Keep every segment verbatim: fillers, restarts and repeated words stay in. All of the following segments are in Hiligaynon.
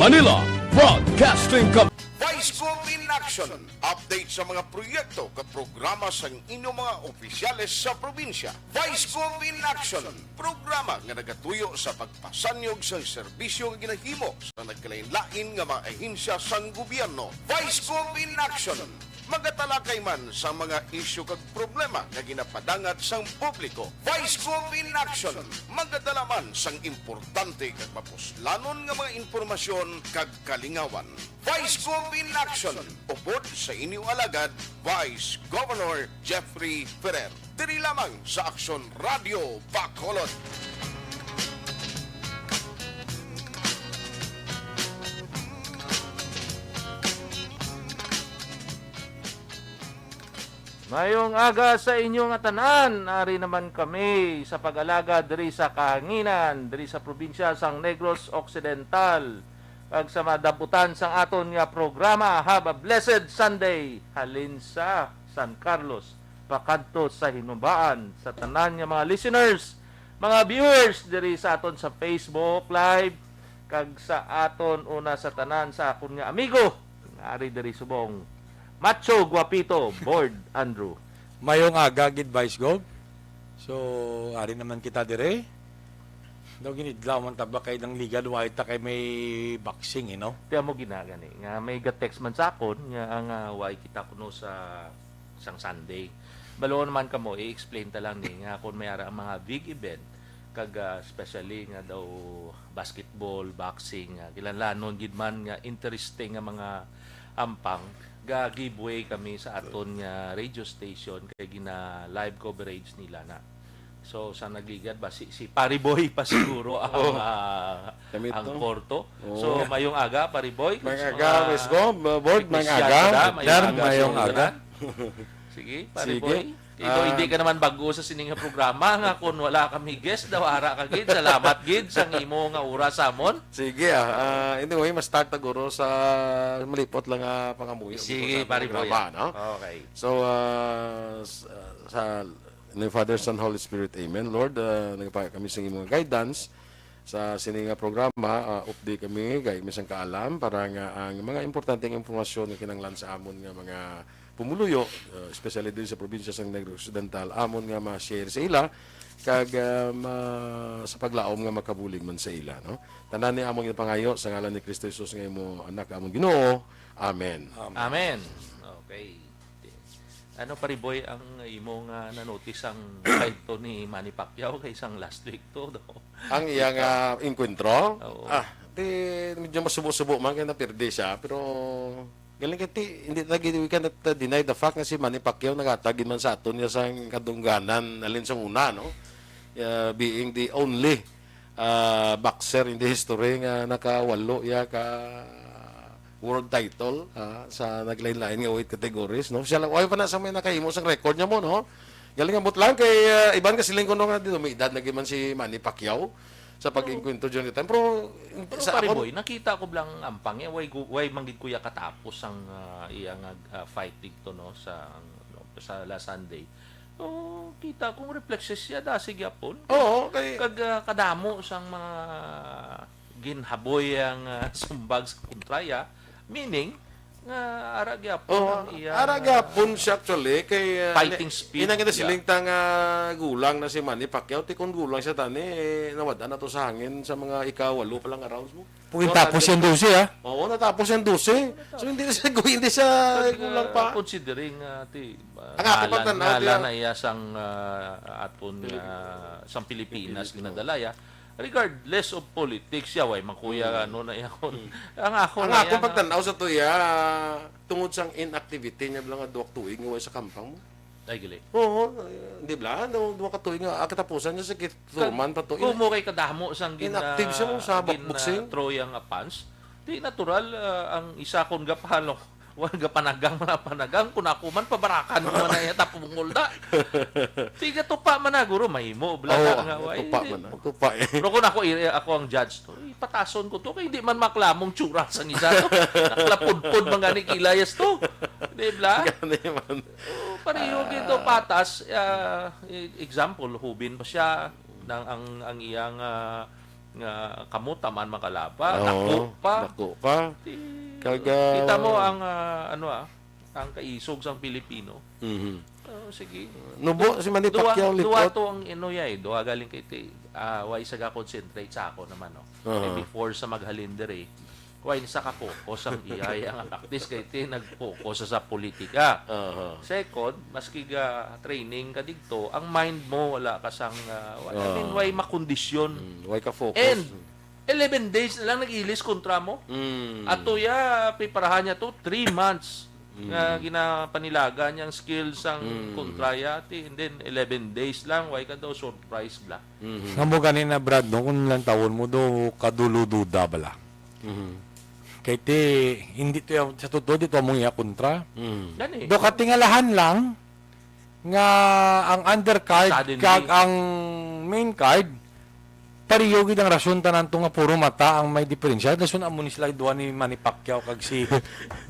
Manila Broadcasting Company. Vice Gov in Action. Update sa mga proyekto kag programa sang inyong mga opisyales sa probinsya. Vice Gov in Action. Programa nga nagatuyo sa pagpasanyog sang serbisyo nga ginahimo sa nagkalain-lain nga mga ahensya sang gobyerno. Vice Gov in Action. Magatalakay man sa mga isyu kag problema nga ginapadangat sang publiko. Vice Gov in Action. Magadala man sang importante kag mapuslanon nga mga impormasyon kag kalingawan. Vice Gov in Action, upod sa inyong alagad, Vice Governor Jeffrey Ferrer. Diri lamang sa Aksyon Radio Bacolod. Mayong aga sa inyo nga tanan. Ari naman kami sa pag-alagad diri sa kahanginan, diri sa probinsya sang Negros Occidental, kag sa madab-utan sang aton nga programa. Have a blessed Sunday halin sa San Carlos pakadto sa Hinubaan, sa tanan nga mga listeners, mga viewers diri sa aton sa Facebook Live, kag sa aton una sa tanan sa akon nga amigo nga ari diri subong, Macho Guapito, Board Andrew. Mayong aga gid, Vice Gov. So, ari naman kita dire. Daw ginidlaw man ta ba kay nang liga, duway ta kay may boxing, eh, no? Ti amo ginagani nga may ga-text man sa akon nga ang, ah, way kita kuno sa sang Sunday. Balo naman kamo, i-explain ta lang ni nga kung may ara ang mga big event, kag, ah, especially nga daw basketball, boxing, ah, kinahanglanon gid man nga interesting nga mga ampang, ga-give way kami sa aton nga radio station kay gina-live coverage nila na. So, sa nagligad ba, si, si Pari Boy pa siguro ang, Oh. ah, Kami ang to. korto. Oo. So, mayong aga, Pari Boy. Mayong Sa aga, mga Miss Gov, uh, Board, mayong teknisyan aga. Sila, mayong Dar, aga sa mayong inyo aga. tanan. Sige, Pari Sige. Boy. Ikaw, Ah. hindi ka naman bago sa sining nga programa nga kung wala kami guest, daw ara ka gid. Salamat gid sa imo nga oras sa amon. Sige, ah. Ah, anyway, ma-start ta guro sa malipot lang nga pangamuyo Sige, sa Pari Boy. programa, no? Okay. So, ah, s-, ah, sa In the Father, Son, Holy Spirit. Amen. Lord, ah, nagapangay kami sa imong guidance sa sini nga programa. Ah, updi kami, gay mi sang kaalam para nga ang mga importanteng impormasyon nga kinahanglan sa amon nga mga pumuluyo, ah, especially diri sa probinsya sang Negros Occidental, amon nga ma-share sa ila, kag, ah, ma-, sa paglaom nga makabulig man sa ila, no? Tanan ni amon ginapangayo sa ngalan ni Cristo Jesus nga imo Anak, amon Ginoo. Amen. Amen. Okay. Ano, Pariboy, ang imo nga na-notice ang fight to ni Manny Pacquiao kay sang last week to, no? Ang iya nga engkwentro? Oo. Ah, di, medyo masubo-subo man kay napirdi siya, pero galing kay ti-, hindi na gid, we cannot, uh, deny the fact nga si Manny Pacquiao naghatag gid man sa aton niya sang kadungganan, halin sang una, no? Uh, being the only, uh, boxer in the history nga nakawalo iya ka world title, ah, sa naglain-lain nga weight categories, no? Siya lang, way pa na sa may nakahimo sang record niya mo, no? Galing, ambot lang kay, ah, iban ka siling kuno nga di may edad na gid man si Manny Pacquiao sa Pero pag-engkwentro during the time. Pero, Pero sa Pare akon Boy, nakita ko lang ampang, eh, way gu-, way man gid kuya katapos ang, ah, iya nga, ah, fight dito, no, sa, ano, sa last Sunday. So, kita kong reflexes siya, dasi gyapon. Oo, kay Kag, ah, kadamo sang mga ginhaboy ang, ah, sumbag sa kontraya, meaning nga ara gyapon Oo, ang iya ara gyapon siya actually kay, ah, fighting ini-, spirit inang kita niya. Siling ta nga gulang na si Manny Pacquiao, ti kung gulang siya tani, eh, nawad-an na to sa hangin sa mga ikawalo pa lang nga rounds mo. Pugin Wala tapos na siyang dose, ah. Oo, natapos siyang dose. So, hindi na siya gu-, hindi siya Pag, gulang ah, pa. Considering, ah, ti, ah, Ang ako ngalan, pagtanaw, ngalan tiya. Na iya sang, ah, aton, Pilipinas. Ah, sang Pilipinas, Pilipinas, ginadala, ya. Regardless of politics, ya, way man kuya, Hmm. ano na iya kon. Hmm. Ang ako Ang na akong iya nga pagtanaw sa tuya, tungod sang inactivity niya lang nga duwag tuig nga way sa kampang mo. Ay, gali. Oo, eh, di ba? Daw, duha ka tuig nga, ah, katapusan niya sa kit-, Kag turman pa to. Kumo kay kadamo sang gin-, Inactive siya mo sa ah, gin-, boxing. Ah, throw yang punch. Di natural, ah, ang isa kon gapalo, wala gapanagang, mga panagang, kun ako man, pabarakan ko man na iya, tapungol na. Di gatupa man na, guro, mahimo, bla, Oo, na nga, way, tupa di. Man na, tupa eh. Pero kung ako, i-, ako ang judge to, ipatason ko to, kay di man maklamong tsura sang isa to. Naklapudpod man gani kilayas to. Di bla? Gani man. Oh, pareho Ah. Gid to, patas. Ah, e-, example, hubin pa siya, nang ang, ang iyang, ah, nga kamo taman makalaba, Oo, dako pa. dako pa. Ti-, Kag, ah, kita mo ang, ah, ano, ah, ang kaisog sang Pilipino. Mhm. Oh, sige. Nubo Du-, si Manny duwa, Pacquiao, duwa lipot. to ang inoy ay, duwa galing kay ti-, ah, why sa ga-concentrate sa ako naman, no? Aha. Eh, before sa maghalin diri, why sa ka focus ang iyay ang practice kay ti nag-focus sa politika. Aha. Second, maski ga training ka digto, ang mind mo wala ka sang, ah, wala, I mean, Ah. why makondisyon? Mm, why ka focus? And eleven days na lang nag-ilis kontra mo. Mm. Ato ya, preparahan niya to, three months Mm. nga ginapanilaga niyang skills ang Mm. kontra ya, ti, and then eleven days lang, why ka daw surprise bla? Mhm. Nga mo gani na, Brad, no, kung lantawon mo do, kadulo-duda bala. Mhm. Kay ti, hindi to ya, sa totoo, di to among iya kontra. Mhm. Gani. Do katingalahan lang nga ang undercard Suddenly. kag ang main card, pareho gid ang rason tanan to nga puro mata ang may diferensya. Rason amo ni sila duha ni Manny Pacquiao kag si,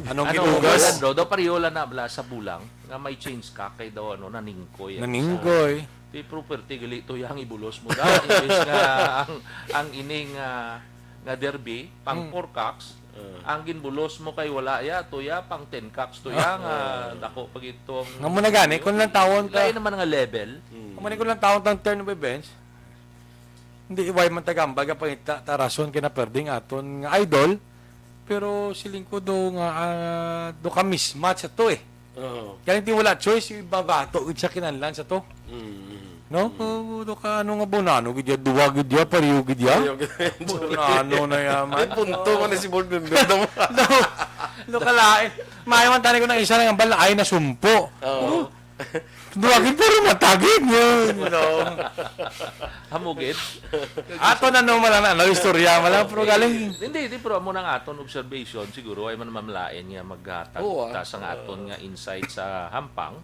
anong Ano, ginugas? Brad, do, do, pareho lang na bala sa bulang nga may change ka kay daw, ano, naningkoy. Naningkoy. Ti property gali to yang ibulos mo da. Imbis nga ang, ang ining, ah, nga derby, pang Hmm. four cocks, Uh. ang ginbulos mo kay wala ya, to ya, pang ten cocks to ya, Ah. nga Uh. dako pa gid tong Nga mo na gani, kung lang tawon ta. Lain naman nga level. Hmm. Kung man ko lang tawon tang turn of events, hindi, why man tagambag ang pangita, ta rason kay naperding aton nga idol, pero siling ko do nga, ah, do ka mismatch ato eh. Oo. Kaya hindi wala choice, ibabato gid siya kinahanglan sa to. Mm, mm. No? Mm. Oh, do ka, ano nga, bonano gid ya, duwa gid ya, pariyo gid ya. Pariyo gid ya. Bonano na yaman. May punto man na si board member daw. No. No, kalain. Maayo man tani ko ng isa na nga bala ay nasumpo. Oo. Oh. Duwa gid, puro matagid yun. No. Hamugid. Ato na no, malang, ano, istorya, malang, pero Okay. galing. Hindi, hindi, pero amo nang aton observation, siguro, ay man mamalain nga maghatag Oo, ah. ta sa nga aton nga insight sa hampang.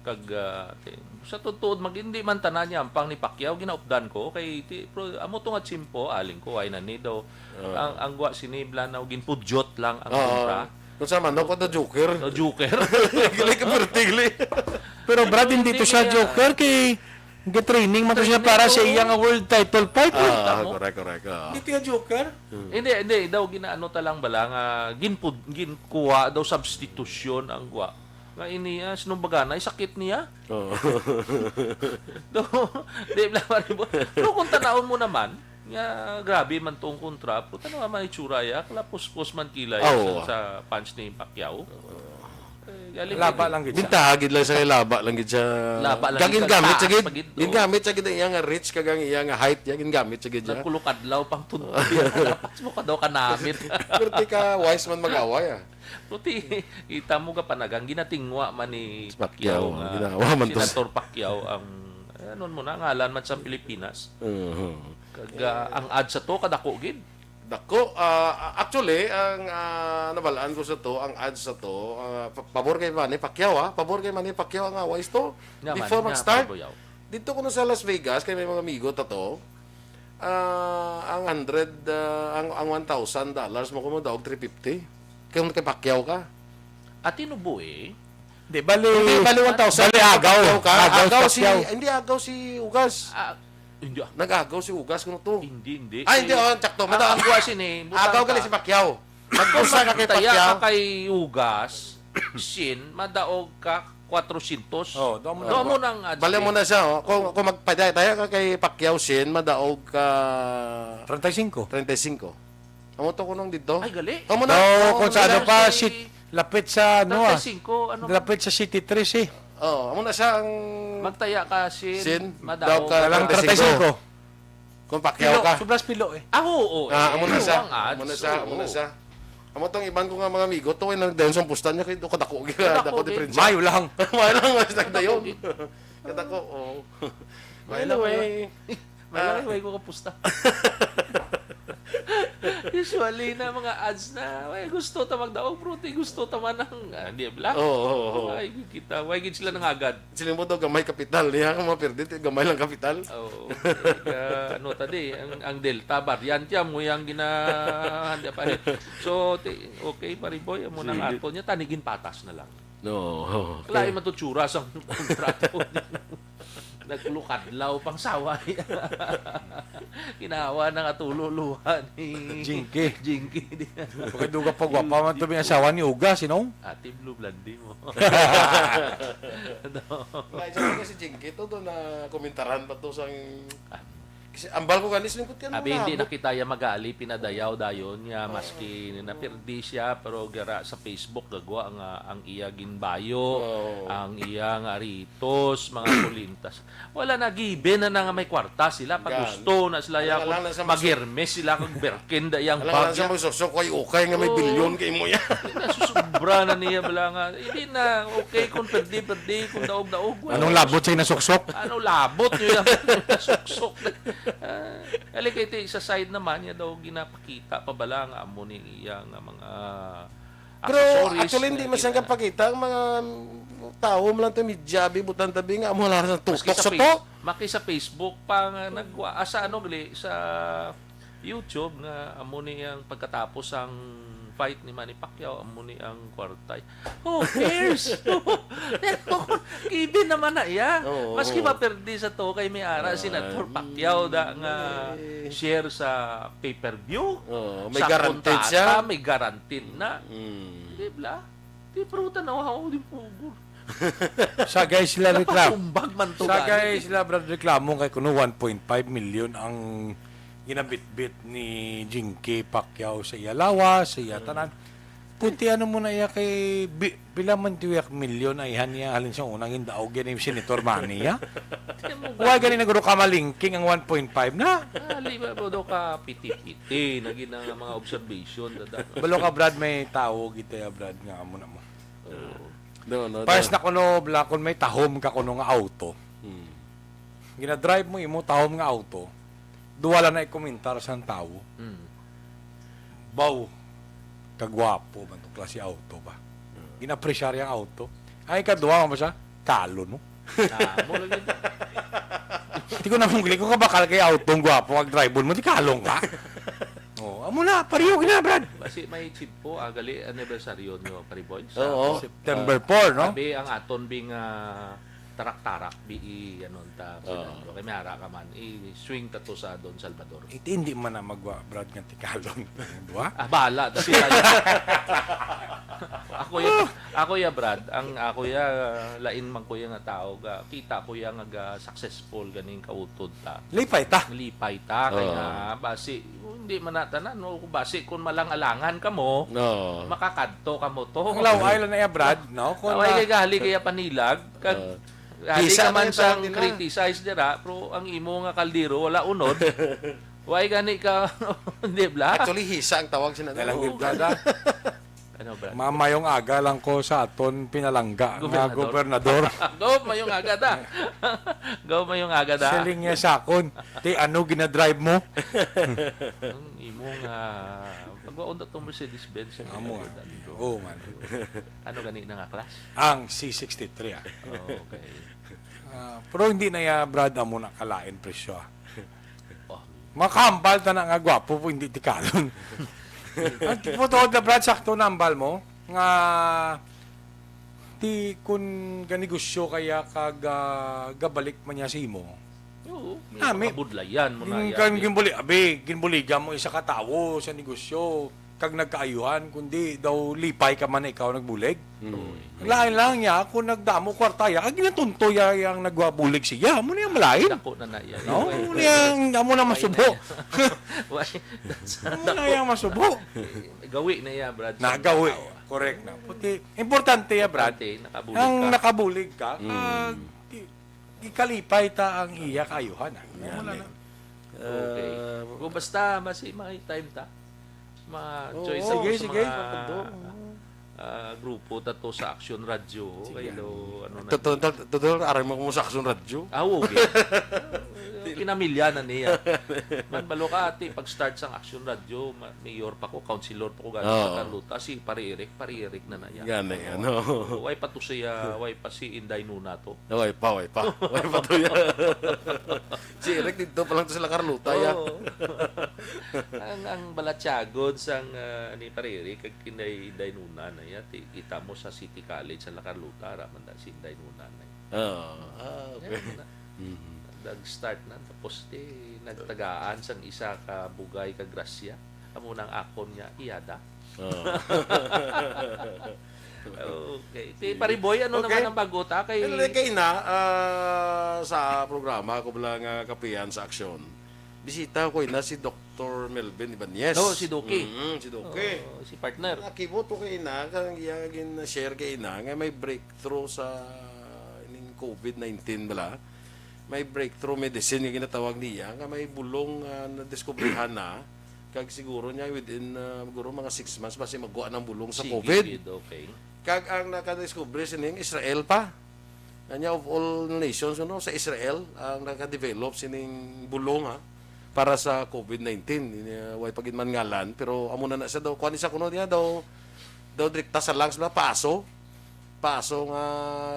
Kag, ah, ti-, sa tutuod, mag-, hindi man tanan niya hampang ni Pacquiao, ginaupdan ko, kay ti-, pero amo to nga tsimpo, aling ko, ay na ni daw. Oo. Ang, ang gwa sini, bala na, ginpudyot lang ang Oo. kontra. Kung sa man, ako na joker. Na joker. Gali ka, perti, gali. Pero, Brad, hindi to siya Hindi, ah. joker kay ga-training man to siya Training para sa to. iya nga world title fight. Ah, Tama. correct, correct, ah. Hindi to siya joker. Hmm. Hindi, hindi. Daw ginaano ta lang bala nga ginpud-, ginkuha daw substitution ang kuha. Nga ini, ah, sinumbagana, ay sakit niya. Oo. Do, di, bla, bla, bla. Pero kung tanawon mo naman, nga grabe man tong kontra, pero tanaw man itsura ya, kalapuspos man kilay Ah, sa, oo. sa punch ni Pacquiao. Eh, galing Laba kay lang gid siya. Bintaha gid lang sa kay laba lang gid siya. Laba lang Kag gid siya. gingamit sa Taas gid, pa gid, oh. gingamit sa gid ang iya nga reach kag ang iya nga height, ya, gingamit sa gid siya. Nagkulukadlaw pang tunti. Lapas mo ka daw kanamit. Pero ti ka wise man mag-away, ah. Pero ti, kita mo ka panagang ginatingwa man ni Si Pacquiao, Pacquiao, ah, ginawa man to. Senator Pacquiao ang, eh, ano mo na, ngalan man sa Pilipinas. Mhm. Kag, ah, ang odds sa to, kadako gid. Dako, ah, actually, ang, ah, nabalaan ko sa to, ang odds sa to, ah, pa-, pabor kay Manny Pacquiao, ah. Pabor kay Manny Pacquiao ang away to. Nga man, Before nga, mag-start, Pablo Yao. dito ko na sa Las Vegas, kay may mga amigo ta to, ah, ang hundred, ah, ang, ang one thousand dollars mo ko mo daog three fifty. Kung kay Pacquiao ka. Ati no, boy. Di, bali, Hindi, bali one thousand. bali agaw. Pacquiao ka. Agaw Agaw si si, Pacquiao. hindi, agaw si Ugas. Ah, hindi, ah. Nag-agaw si Ugas kuno to. Hindi, hindi. Ay, hindi, Si, oh, sakto. ang, Mata-, ang kuha sini, agaw butang gali ka. si Pacquiao. Nag-usa ka kay Taya Pacquiao. ka kay Ugas, Shin, madaog ka kwatrosyentos. Oh, doon mo na. Doon mo nang odds Bali mo din. na siya, oh. Kung, kung magpadaya-daya ka kay Pacquiao, Shin, madaog ka Treinta y cinco. treinta y cinco. Amo to kunong dito. Ay, gali. Amo na. No, Oo, kung sa ano gali pa, si si, lapit sa, ano, ah, treinta y cinco, ano? lapit sa City Tres, eh. Oo, amo na siya ang Magtaya ka, Shin, Shin, madaog daog ka ka. lang, Treinta y cinco. Kung Pacquiao Pilo, ka. sobras pilo, eh. Ah, oo, Ah, eh. amo na siya. Ang ads, Amo na siya, oo. amo na siya. Amo tong iban ko nga mga amigo, to, ay nagdayon sa pustan niya, kay do kadako, Kadako, kadako di. diferensya. Mayo lang. Mayo lang, mas nagdayon. Kadako, gid. Kadako, oo. By Mayo the lang, way, May Ah. lang, may ko kapusta. Usually na mga ads na, "Ay, gusto ta magdaog, bro. Ti gusto ta man ang," ah, di bala? Oo, oo, oo. Ay, kita. Why gid sila nangagad? Sila mo daw gamay kapital. Niya kung mapirdi, ti gamay lang kapital. Oo. Ka, ano ta di, ang, ang Delta variant yan, mo yang ginahanda pa. So, ti, okay, Pariboy, amo nang Sige. ato niya, tanigin patas na lang. No. Kalain man to tsura sa kontrato. Naglukadlaw pang sawa niya. Ginawa na nga tululuha ni Jinky. Jinky. Pagkaduga pa, gwapa man to may asawa ni Uga, sino? Ate Blue Blondie mo. No. Lain sa mga si Jinky, to, to na komentaran pa to sang, ah, kasi ambal ko gani, siling ko, "Ti, ano Abi, hindi labot?" Na kita ya mag-aali, pinadayaw dayon nga Oo. Maski napirdi siya, pero gara sa Facebook, gagwa nga ang iya ginbayo, Oo. Ang iya nga aritos, mga kulintas. Wala na, given na, na nga may kwarta sila. Pag Gan. Gusto na sila, Alang-alang yakon, na sa mag-, mag-Hermes sila, kag Birkin, da yang alang-alang bag sa yan. Magsusok, kay ukay nga may Oo. Bilyon kay mo yan. Nasusubra na niya, bala nga. Hindi na, okay kung perdi, perdi, kung daog, daog. Wala. Anong labot sa inasuksok? Ano labot niyo yan? Suksok. Ah, ali kay ti, sa side naman niya daw ginapakita pa bala nga amo ni iya nga mga Pero accessories actually, hindi na man siya gina- kapakita. Ang mga tao mo lang to, media, abi, butang tabi nga, amo lang sa Maski tutok sa sa Face-, to. Maski sa Facebook pa nga nagwa-, ah, sa ano gali, sa YouTube nga amo ni ang pagkatapos ang fight ni Manny Pacquiao, amo ni ang kwarta. Who cares? Pero given naman na iya. Oo. Maski maperdi sa to kay may ara Ah, Senator Pacquiao da nga eh. Share sa pay-per-view. Oo, may Sa guaranteed kontrata, siya. May guaranteed na. Mm. Di bla? Di, pero tanaw ako, di pugod. Sagay sila reklam-, Napatumbag man to sagay gani. Sila, Brad, reklamo kay kuno one point five million ang ginabitbit ni Jinky Pacquiao sa iya lawas, sa iya Mm. tanan. Puti, ano mo na iya kay bi-, pila man tiyak milyon ay han niya halin sa unang indaog yan yung Senator Manny, ya? Tiyan mo Why ba? Gani nagro ka malingking ang one point five na? Ah, lima mo daw ka piti-piti. Naging na nga mga observation, dada. Balo ka, Brad, may tao, gito ya, Brad, nga amo na mo. Oo. No, no, First no. Na kuno, bla, kung may tahom ka kuno nga auto, Hmm. Ginadrive mo imo tahom nga auto, duwa lang na ikomentar sang tawo. Mm. Baw, kagwapo man to klase auto ba? Mm. Ginapresyar yang auto. Ay, kadwa mo siya, kalon mo. Ah, mo lagi. Di ko na mong ko kabakal kay auto ang gwapo, ang drive mo, di kalon ka. Oh, amo na, pariyo gina, Brad. Basi may chip po, ah, gali anibersaryo nyo, Pariboy, sa Oo. September four, no? Abi ang aton bing, ah, tarak-tarak, bi, i-, ano, ta, Oo. Fernando. Kay may ara ka man, i-swing ta to sa Don Salvador. Iti, hindi man na magwa, Brad, nga tikalon. Di ba? Ah, bala, dati tayo. Ako ya, ako ya, Brad, ang ako ya, lain man ko ya nga tao, ga, kita ko ya nga ga successful ganing kautod ta. Lipay ta. Lipay ta, kay Oo. Nga, basi, hindi man na tanan, no? Basi, kung malang-alangan ka mo, Oo. Makakadto ka mo to. Ang laway lang na ya, Brad, no? Kung Laway na- kay gali kaya panilag, kag Oo. Hali Hisa ka man man yung sang tawag nila. Criticize dira, pero ang imo nga kaldero wala unod. Why gani ka, di bla? Actually, hisa ang tawag sila. Dalang Oo. Gibdada. Ano, Brad? Mamayong aga lang ko sa aton pinalangga nga Gobernador. Gobernador. Go, mayong aga da. Go, mayong aga da. Siling niya sa akon, "Ti, ano ginadrive mo?" Ang imo nga, pagwaon na tong Mercedes-Benz. Amo nga. Ano gani na nga class? Ang C sixty-three, ah. Oh, okay. Ah, pero hindi na ya, Brad, amo na kalain presyo, ah. Oh. Makahambal ta na nga gwapo po, hindi tikalon. Ang putuod na, Brad, sakto na hambal mo nga ti kun ganegosyo kaya kag, ah, gabalik man niya sa imo. Oo, may Ah, may mga budlayan mo na gin-, yan, kan eh. Ginbuli-, abi, ginbuligan mo isa ka tawo sa negosyo. Kag nagkaayuhan, kundi daw lipay ka man na ikaw nagbulig. Mm. Ang lain lang niya, kung nagdamo kwarta ya, kag ginatunto ya yang nagwabulig siya, amo na yung malain. Dako na na yan. No? Amo na yung, amo na masubo. Why? Amo na yung masubo. Gawi na yan, Brad. Nagawi. Correct na. Puti, importante ya, Brad. Importante, nakabulig Ang ka. Nakabulig ka, Mm. kag di-, gikalipay ta ang iya kaayuhan, ah. Yan, Amo na eh. Na. Okay. Ah, Kung basta, basi may time ta. Ma-, Oo, choice sige, ako sa sige. Mga, ah, grupo ta to sa Action Radio. Sige. Kay do, ano na Totoo, yun? Totoo, aram mo kung sa Action Radio? Ah, okay. Kinamilya na niya. Man, balo ka, ati, pag-start sang Action Radio, ma-, mayor pa ko, councilor pa ko, gani Oo. Sa Carlota, si Pare Eric, Pare Eric na na yan. Gani, Oo. Ano? Way pa to siya, way pa si Inday Nuna to. Way pa, way pa. Way pa to yan. Si Eric, dito pa lang to sila Carlota, ya. Oo. Ang, ang balatyagon sang, ah, ni Pare Eric, kag Inday, Inday Nuna na ya, ti-, kita mo sa City College, sa La Carlota, raman da si Inday Nuna na ya. Oo. Ah, okay. Yan na. Mhm. Nag-start na, tapos ti nagtagaan sang isa ka bugay ka grasya. Amo nang akon nga iyada. Oo. Okay. Ti, Pare Boy, ano Okay. naman ang bago ta? Kay Pero kay na, ah, sa programa ko bala nga Kapihan sa Aksyon, bisita ko na si Doktor Melvin Ibanez. Oo, si Doki. Mm, si Doki. Oo, si partner. Nakibot ko kay ina, kang iya gin-share kay ina, nga may breakthrough sa ining covid nineteen bala. May breakthrough medicine nga ginatawag niya, nga may bulong, ah, nadiskubrihan na. Kag siguro niya within, ah, siguro mga six months, basi magkuha ng bulong sa Sige, covid. Gid, okay. Kag ang nakadiskubre sining Israel pa. Kanya of all nations, ano, sa Israel ang nakadevelop sining bulong, ha, para sa covid nineteen. Ini, uh, way pa gid man ngalan, pero amo na na siya daw. Kuan siya kuno niya daw, daw direkta sa lungs ba? Paaso? Paaso nga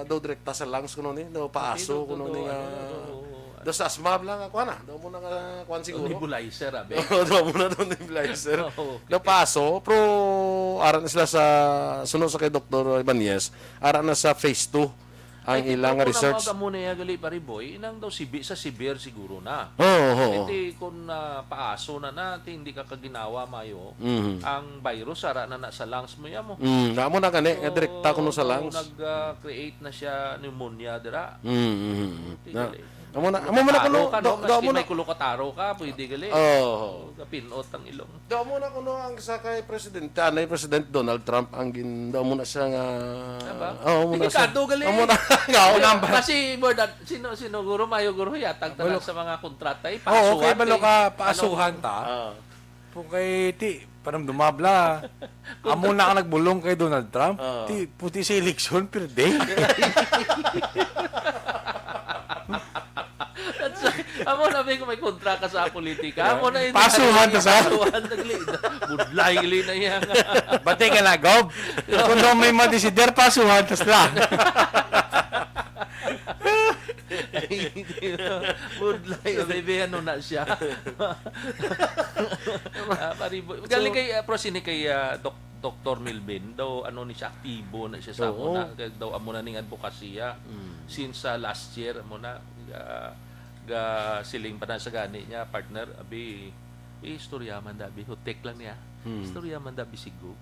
daw direkta sa lungs kuno ni? Daw paaso Okay, daw, kuno daw, ni nga, ano, daw, daw sa asma lang, kuan na. Daw mo na nga, kuan siguro. Nebulizer, abi. Daw mo na daw nebulizer. Oo, okay. Daw paaso, pero aran sila sa, suno sa kay Doktor Ibanez, aran na sa phase two ang Ay, ilang pero kung research. Ang mga amo na iya gali, Pare Boy, inang daw sibi sa severe siguro na. Oo, oo. Iti kung, ah, paaso na na, ti hindi ka kaginawa mayo, Mhm. ang virus ara na na sa lungs mo, ya mo. Mm, amo na gani, nga So, direkta kuno sa so, lungs. nag, ah, create na siya pneumonia dira. Mm, mm, mm. Iti Na, gali. amo na, amo man na Kulokataro kuno, ka, no? do-, do-, Maski amo na may kulokataro ka, pwede gali. Oo. Kapinot ang ilong. Do mo na kuno ang sa kay Presidente, anay President Donald Trump ang gin-, do mo na siya nga, Aba? Oo, mo na siya. Delikado gali. Oo, mo na. Oo, Wala, na. Kasi more than, sino, sino, guro, mayo, guro, yatag ta Balo lang sa mga kontrata, eh, Oo, okay, paasuhan, balo eh. ka, paasuhan Ano? ta. Ah. Kung kay ti, parang dumabla. Amo na ang nagbulong kay Donald Trump. Ah. Ti, puti sa eleksyon, pirde. That's why, amo na, may, may kontra ka sa politika. Amo na yun. Pasuhan ta sa Pasuhan, nagli-, budlay, gali na yan. Bati ka na, Gob. Kung daw may madesider, pasuhan ta sila. Budlay, maybe ano na siya. Ah, paribo. Galing So, kay, ah, pero sini kay, ah, Doc-, Doktor Melvin, daw ano ni siya, aktibo na siya sa Oo. amo na, kay daw amo na ning advokasya Mm. since, ah, last year, amo na, ah, ga siling pa na sa gani niya, partner, abi, istorya man da, abi, hutik lang niya. Hmm. Istorya man da, abi, sigo.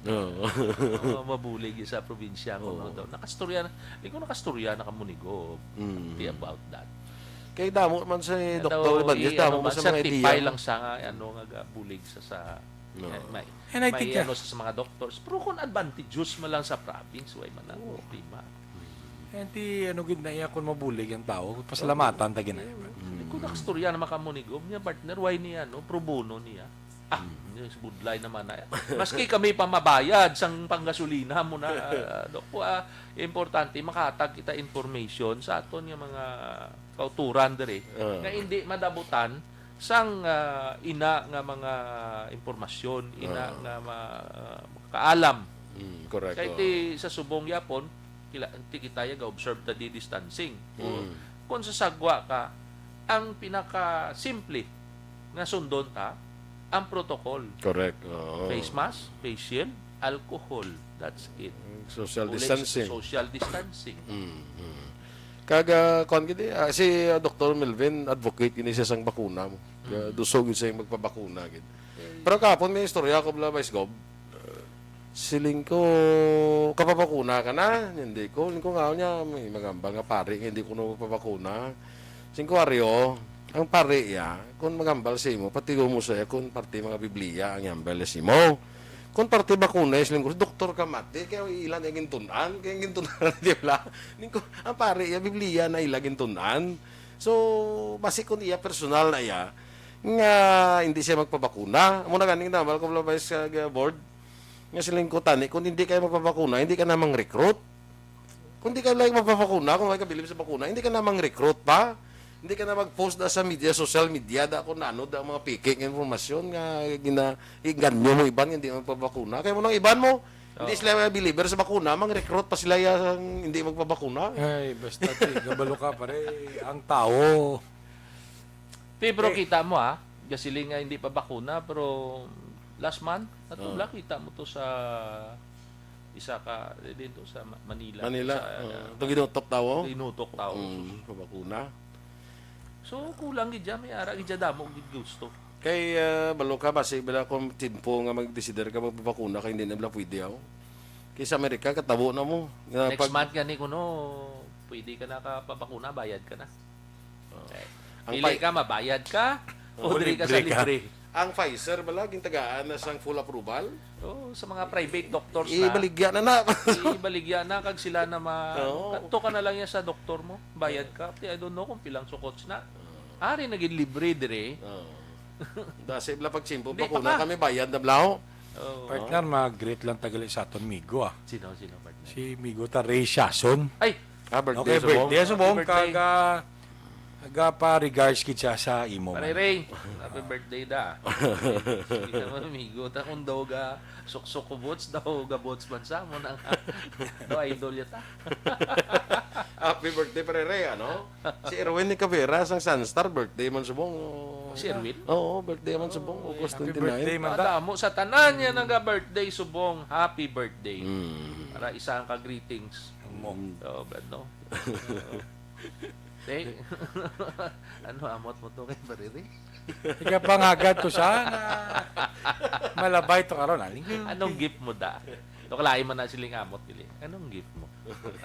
Oo. Oo, mabulig sa probinsya, Oo. kuno daw. Nakastorya na, di ko nakastorya na kamo ni Gob. Mm. Di about that. Kay damo man si Doktor Daw, Ibanez, i-, damo ano man man, sa mga certify idea. lang sa nga, ano, nga ga-, bulig sa, sa, No. eh, may, And I may, think, ano, ah, sa, sa mga doctors. Pero kung advantageous man lang sa province, why man ang Oo. problema? And ti, ano, gid na iya kung mabulig ang tao, pasalamatan ta gid na. Mm. Kung nakastorya naman kamo ni Gob niya, partner, why niya, no? Pro bono niya. Ah, Mm. yes, budlay naman na. Maski kami pa mabayad sang panggasolina mo na, ah, Dok. Ah, importante, makahatag kita information sa aton nga mga kauturan diri Ah. nga hindi madabutan sang, ah, ina nga mga impormasyon, ina Ah. nga ma-, ah, kaalam. Mm, correct, Kay oo. ti sa subong yapon, kila-, ti kita ya ga-observe ta di distancing. O, Mm. kung sa sagwa ka, ang pinaka simple nga sundon ta, ang protocol. Correct, oo. Face mask, face shield, alcohol. That's it. Social Bulig sa distancing. social distancing. Mm, mm. Kag, ah, kuwan gid, ah, si, ah, Doktor Melvin, advocate gini siya sang bakuna mo. Kaya Mm. duso gid siya yung magpabakuna gid. Eh. Pero kahapon may istorya ko bala, Vice Gov. Siling ko, "Kapabakuna ka na?" Hindi ko. Siling ko nga niya, may magambal nga pari nga hindi ko na magpabakuna. Siling ko, "Aryo, ang pari ya, kung magambal sa imo, patigo mo sa iya kung parte mga Biblia ang yambal sa imo. Kung parte bakuna, siling ko, doktor ka mati, kaya ilan ang gintunan, kaya gintunan, di ba?" Siling ko, "Ang pari ya, Biblia na ila gintunan." So, basi kung iya personal na iya, nga hindi siya magpabakuna. Amo na ganing nambal ko, Vice, sa board. Nga siling ko, tani, kung hindi kayo magpabakuna, hindi ka na mang-recruit. Kung di ka lang magpabakuna, kung may kabilib sa bakuna, hindi ka na mang-recruit pa. Hindi ka na mag-post na sa media, social media, da kung ano, da mga peke nga informasyon nga gina-, inganyo mo iban, hindi magpabakuna. Kaya mo nang iban mo, hindi Oo. sila believer sa bakuna, mang-recruit pa sila yang hindi magpabakuna. Ay, basta, ti, gabalo ka, pare. Ang tao. Ti, pero Eh. kita mo, ha? Gasiling nga hindi pa bakuna, pero last month, natubla, Oo. kita mo to sa isa ka, eh, din to sa Ma-, Manila, Manila, sa, oo. ah, Itong ginutok tao? ginutok tao. Mm, pabakuna. So, kulang gid dyan, may ara gid dyan, damo gid gusto. Kay, ah, balo ka, basi bala kung timpo nga magdesider ka magpabakuna kay hindi na bala pwede, aw. Kay sa Amerika, katabo na mo. Nga Next pag month gani kuno, pwede ka na kapabakuna, bayad ka na. Oh. Okay. Ang Pili Pfi- ka, mabayad ka, o O diri ka sa libre ka. libre. Ang Pfizer bala, gintagaan na sang full approval. Oh, sa mga private doctors na. Ibaligya na na. Ibaligya na, kag sila na ma-, Oo. Kadto ka na lang yan sa doktor mo. Bayad ka. Kaya I don't know kung pilang sukots na. Ari na gid libre dire. Oo. Dasi bala pag simpo, Di pa bakuna ka. kami, bayad na bala, ho. Oo. Partner, mag-greet lang tagali sa aton migo, ah. Sino, sino, partner? Si migo ta, Ray Siason. Ay! Ah, birthday Okay, subong. birthday subong. Happy birthday. Kaga, aga pa regards gid siya sa imo Pare man. Ray, happy birthday da. Sige naman, amigo. Ta kung daw ga suksok ko bots, daw ga bots man sa mo na nga. Daw idol yata. Happy birthday, Pare Ray, ano? Si Erwin ni Cavera sang Sunstar, birthday man subong. Si Erwin? Oo, birthday man subong, Oh, August happy twenty-nine. birthday, man. Madamo sa tanan niya nga birthday subong. Happy birthday. Mm. Para isa ang ka-greetings. Mo. Mm. Oh, bad, no? Te, ano, amot mo to kay Bariri? Ika pangagad to sa na malabay to karon, aling. Anong gift mo da? To kalain man na siling amot nili. Anong gift mo?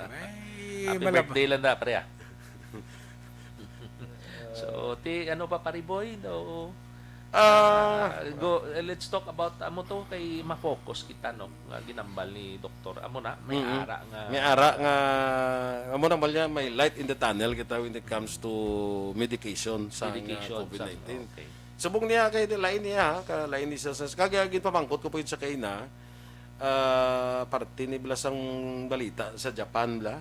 Ay, Happy malaba- birthday lang da, pre, ah. So, ti, ano pa, pare boy? No. Ah, Ah, go, eh, let's talk about, amo to, kay ma-focus kita, no, nga ginambal ni Doktor. Amo na, may Mm-mm. ara nga May ara nga, amo na, malya, may light in the tunnel kita when it comes to medication sa, Medication uh, sa, COVID nineteen. Okay. Subong niya kay lain niya, ha, ka lain ni sa, sa, kag ginpamangkot ko po yun sa kaina, ah, parte ni bala sang balita sa Japan, bala.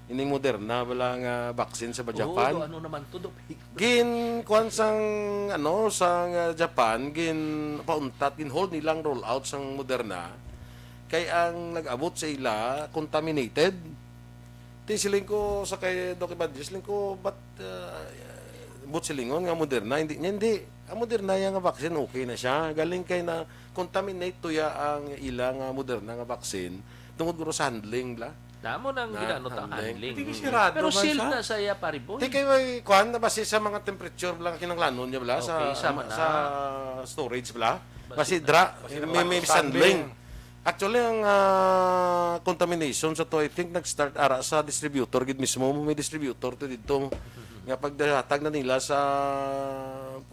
Ining Moderna, bala nga vaccine sa Oo, Japan. do, ano naman to, do, fake. Gin, kuwan sang, ano, sang, ah, Japan, gin pauntat, gin hold nilang roll out sang Moderna. Kay ang nag-abot sa ila, contaminated. Ti siling ko sa kay Doc Evangelist, siling ko, but, ah, but silingon nga Moderna, hindi niya, hindi. Ang Moderna, yung nga vaccine, okay na siya. Galing kay na contaminate to ya ang ilang, ah, Moderna nga vaccine tungod guro sa handling, bla. Namo nang Na ginano ta handling. handling. Hindi Mm. sirado Pero man sealed siya. na sa iya, pare boy. Di kay may kuwan na base sa mga temperature, bla, kinanglanon niya, bla, sa, Okay, sama na. sa storage, bla. Basi Basi dra, basi may, may mapatay. handling. Actually, ang, ah, contamination sa to, I think, nag-start ara sa distributor gid mismo. May distributor to dito nga pagdahatag na nila sa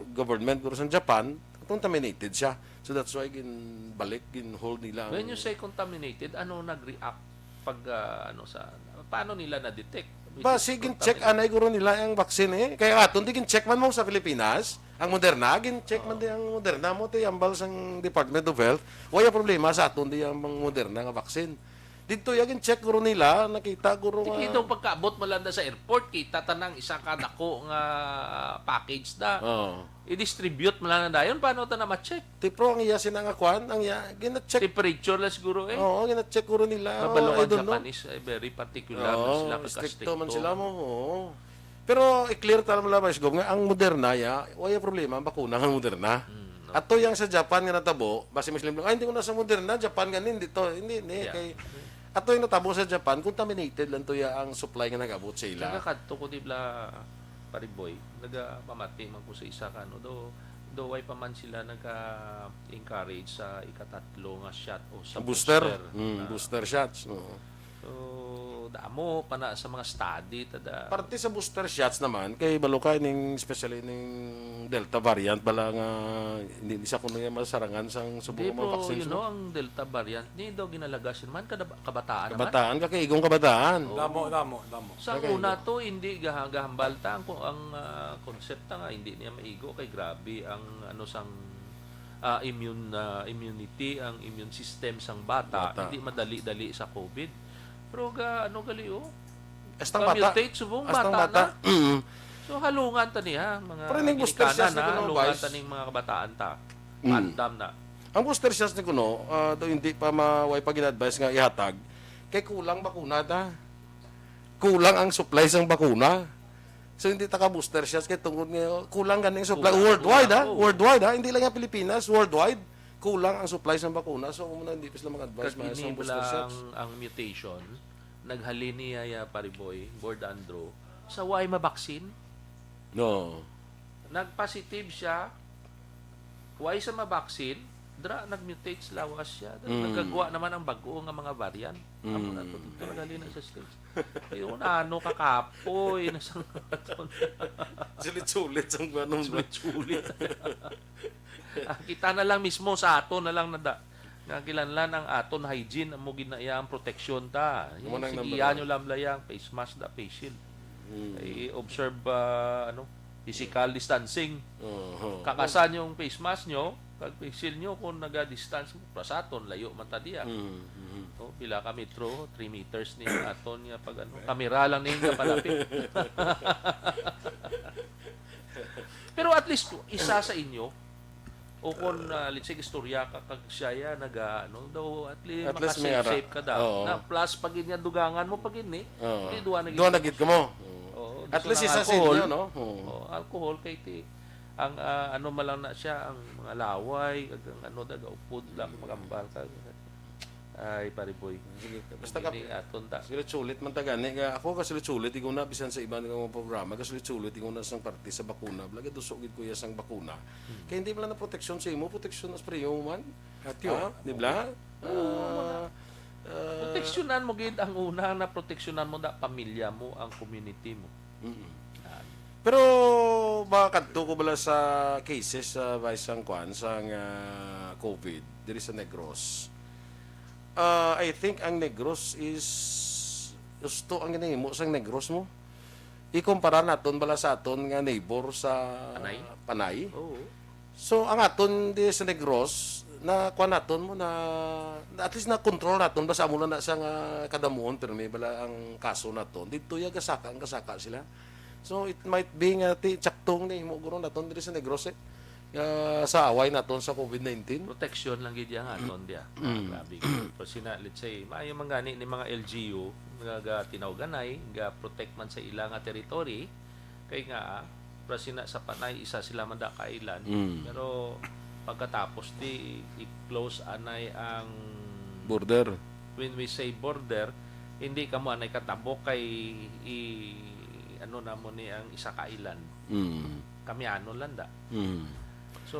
government, guro sa Japan, contaminated siya. So that's why ginbalik, ginhold nila When ang you say contaminated, ano nag-react pag, ah, ano sa, paano nila na-detect? Which Ba, is sige, check contaminated? anay guro nila ang vaccine eh. Kaya aton, di gin-check man mo sa Pilipinas, ang Moderna, gin-check man Oo. di ang Moderna mo, ti ambal sang Department of Health. Wala problema sa aton di ang mga Moderna nga vaccine. Dito, ya gin-check guro nila, nakita guro Di nga. Kita pagkaabot mo lang na sa airport, kita ta nang isa ka dako nga package na. Oo. I-distribute mo lang na dayon, paano ta na ma-check? Ti, pero ang iya sina nga kwan, ang iya, gina-check. Temperature lang siguro eh. Oo, gina-check guro nila. Mabalo Oh, I ang don't know. Japanese, eh, very particular na Oo, sila, stricto man pagka-stricto. sila mo. Oo. Pero i-clear ta lang lang, Vice Gov, nga ang Moderna, ya, wala problema, ang bakuna nga Moderna. Mm, Ato okay. yang sa Japan nga natabo, basi mas limang, "Ay, hindi ko na sa Moderna, Japan ganin, dito." Hindi, hindi, Yeah. kay, ato yung natabo sa Japan, contaminated lang to ya ang supply nga nag-abot sa ila. Nagakadto ko, di bla, pare boy, nagapamati man ko sa isa ka, ano, do, do, why pa man sila nag-encourage sa ikatatlo nga shot o sa Booster? booster Mm, na booster shots, oo. So, damo pa na sa mga study, tada. Parte sa booster shots naman, kay balo ka ning, especially ning Delta variant, bala nga, hindi, hindi sa kuno yan masarangan sang subong Hindi, mga pero, vaccines you mo. know, ang Delta variant, ni daw ginalagas yun man, kada, kabataan naman. Kabataan, kakaigong kabataan. Oo. Damo, damo, damo. Sa Kakaigong. una to, hindi gaha-, gahambal ta ang, ang, ah, konsepta nga, hindi niya maigo, kay grabe ang, ano, sang, ah, immune, ah, immunity, ang immune system sang bata, Bata. hindi madali-dali sa COVID. Pero ga, ano gali, oh? Hasta ang bata. Ka-mutate, subong Hasta ang bata bata. na. Mm. So, halungan ta niya, mga Pero ning booster ginikanan shots na na, kuno, halungan Vice. ta ning mga kabataan ta. Mm. Andam na. Ang booster shots ni kuno, ah, do hindi pa ma-, way pa gin-advise nga ihatag, kay kulang bakuna ta. Kulang ang supply sang bakuna. So, hindi ta ka booster shots kay tungod nga kulang ganing supply Kulang, worldwide, kulang, ha? oo. Worldwide, ha? Hindi lang yung Pilipinas, worldwide. Kulang ang supply sang bakuna. So, kung hindi pa sila mag-advise, Kag mga ini sang booster bala shots. ang, ang mutation, naghalin niya, ya, pare boy, Board Andrew, sa why mabaksin? No. Nag-positive siya, way sa mabaksin, dra nag-mutate sa lawas siya. Dra, Mm. nagkagwa naman ang bag-o nga mga variant. Amo na to, dito nagali na sa States. Yun, ano, kakapoy, na sa aton. Sulit-sulit ang ganun ba? Sulit-sulit. Ah, kita na lang mismo sa aton na lang nada. Nga kinahanglan ang aton hygiene, amo gid na iya ang proteksyon ta. Amo nang Sige, number iya one. nyo lang bala yang face mask da, face shield. Mm. I-observe, ah, ano, physical distancing. Oho. Kakasan yung face mask nyo, kag face shield nyo kung naga-distance mo. Para sa aton, layo man ta diya. Mm, mhm. Oh, pila ka metro, three meters ni aton nga pag ano, kamera lang ni kapalapit. Pero at least isa sa inyo, o kung, ah, let's say, istorya ka kag siya ya, naga, ano, daw, at least, At least may makasafe ara. Safe ka daw. Oo. Na plus pag yun yan, dugangan mo pag yun eh. Oo. Hindi, duha na gid Duha ka. na gid ka mo. Oo, At gusto least ng isa sa alcohol. Inyo, no? Oo. Oo, alcohol kay ti ang, ah, ano man lang na siya, ang mga laway, kag ang ano, daga upod lang, magambal ka. Ay, pare boy. Sige, basta ka, Ini aton ta. Sulit-sulit man ta gani nga ako, kasulit-sulit iguna bisan sa iban nga mga programa, kasulit-sulit iguna sang parte sa bakuna. Lagi duso gid kuya sang bakuna. Kay hindi man lang na proteksyon sa imo, proteksyon sa pareho man. At yun. Ha? Di ba? Oo, Ah, ah, Proteksyonan mo gid ang una na proteksyonan mo na pamilya mo, ang community mo. mm-mm. Ah, Pero makadto ko bala sa cases sa vice sang kwan sang ah, COVID diri sa Negros. Ah, I think ang Negros is gusto ang ginahimo sang Negros mo. Ikumpara naton bala sa aton nga neighbor sa Panay? Panay. Oo. So ang aton di sa Negros na kuan naton mo na at least na control naton basta amo lang na siya nga kadamuon pero may bala ang kaso naton dito ya gasaka ang gasaka sila. So it might be nga ti tsaktong ni mo guro naton diri sa Negros eh. Nga sa away naton sa COVID nineteen. Protection lang gid yang aton diya. Mm. Grabe gid. Pero sina, let's say, maayo man gani ni mga L G U nga ga tinawganay, ga protect man sa ila nga territory, kay nga, pero sina sa Panay, isa sila man da ka island. Mm. Pero pagkatapos di i-close anay ang Border. When we say border, hindi kamo anay katabok kay i ano namo ni ang isa ka island. Mm. Kami ano lang da. Mm. So,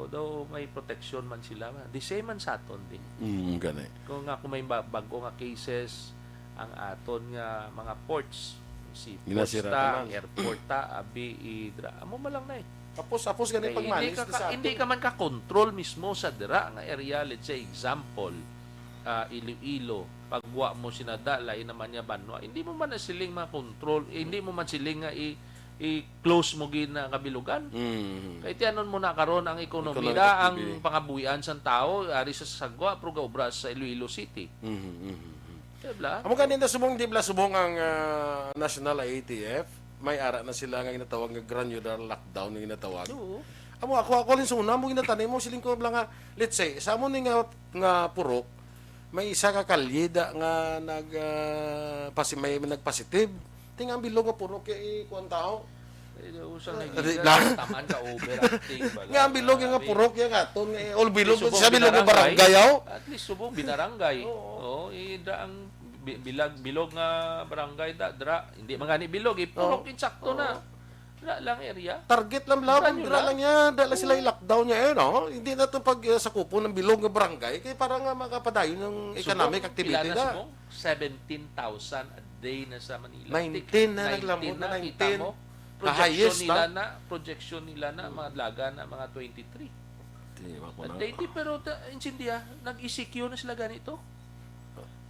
daw may protection man sila. The same man sa aton di. Mm, gani. Kung nga kung may ba- bago nga cases, ang aton nga mga ports, si Ginasira ports ta, naman. ang airport ta, abi, idra. Amo man lang na eh. Tapos, tapos gani Kay pag hindi manis ka, na ka- sa hindi ato. ka man ka-control mismo sa dira nga area. Let's say, example, ah, Iloilo, pagwa mo sinada, lain naman niya banwa. Hindi mo man na siling ma-control, eh, hindi mo man siling nga i- i-close mo gid na kabilugan. Mm. Kay tiyanon mo na karon ang ekonomiya, Economic ang activity. pangabuhian sang tawo ari sa sagwa pero gaobra sa Iloilo City. Mhm, mhm, mhm. Diba? Amo gani na subong di bala subong ang ah, National I A T F, may ara na sila nga ginatawag nga granular lockdown nga ginatawag. Oo. Amo ako ako linsuna mo ginatani mo siling ko bala nga let's say sa amo ni nga nga purok may isa ka kalye da nga nag ah, pasi may nagpositive. Ting ang bilog nga purok kay kuan tao. Eh, usang Ah, nagiging di ba? Taman ka overacting bala. Nga ang bilog nga Grabe. purok nga aton eh, all bilog Subong sa bilog nga binarangay. Barangay aw. At least subong binarangay. Oo. Oo, ida ang bi- bilag bilog nga barangay da dra. Hindi man gani bilog eh, purok Oo. Insakto na. Dra lang area. Target lang lang, Granular. dira lang niya, dira lang sila i-lockdown niya eh, no? Hindi na to pag uh, sakupon ng bilog nga barangay kay para nga makapadayon ng economic Subong, activity pila na na. Subong? Seventeen thousand a day na sa Manila. Nineteen na Nineteen naglamod na, na, nineteen. kita mo. Ka Projection highest nila na. na, projection nila na, mga dalaga na, mga twenty-three. Di ba ko At na? twenty, pero ta, intindiha, nag-E C Q na sila ganito.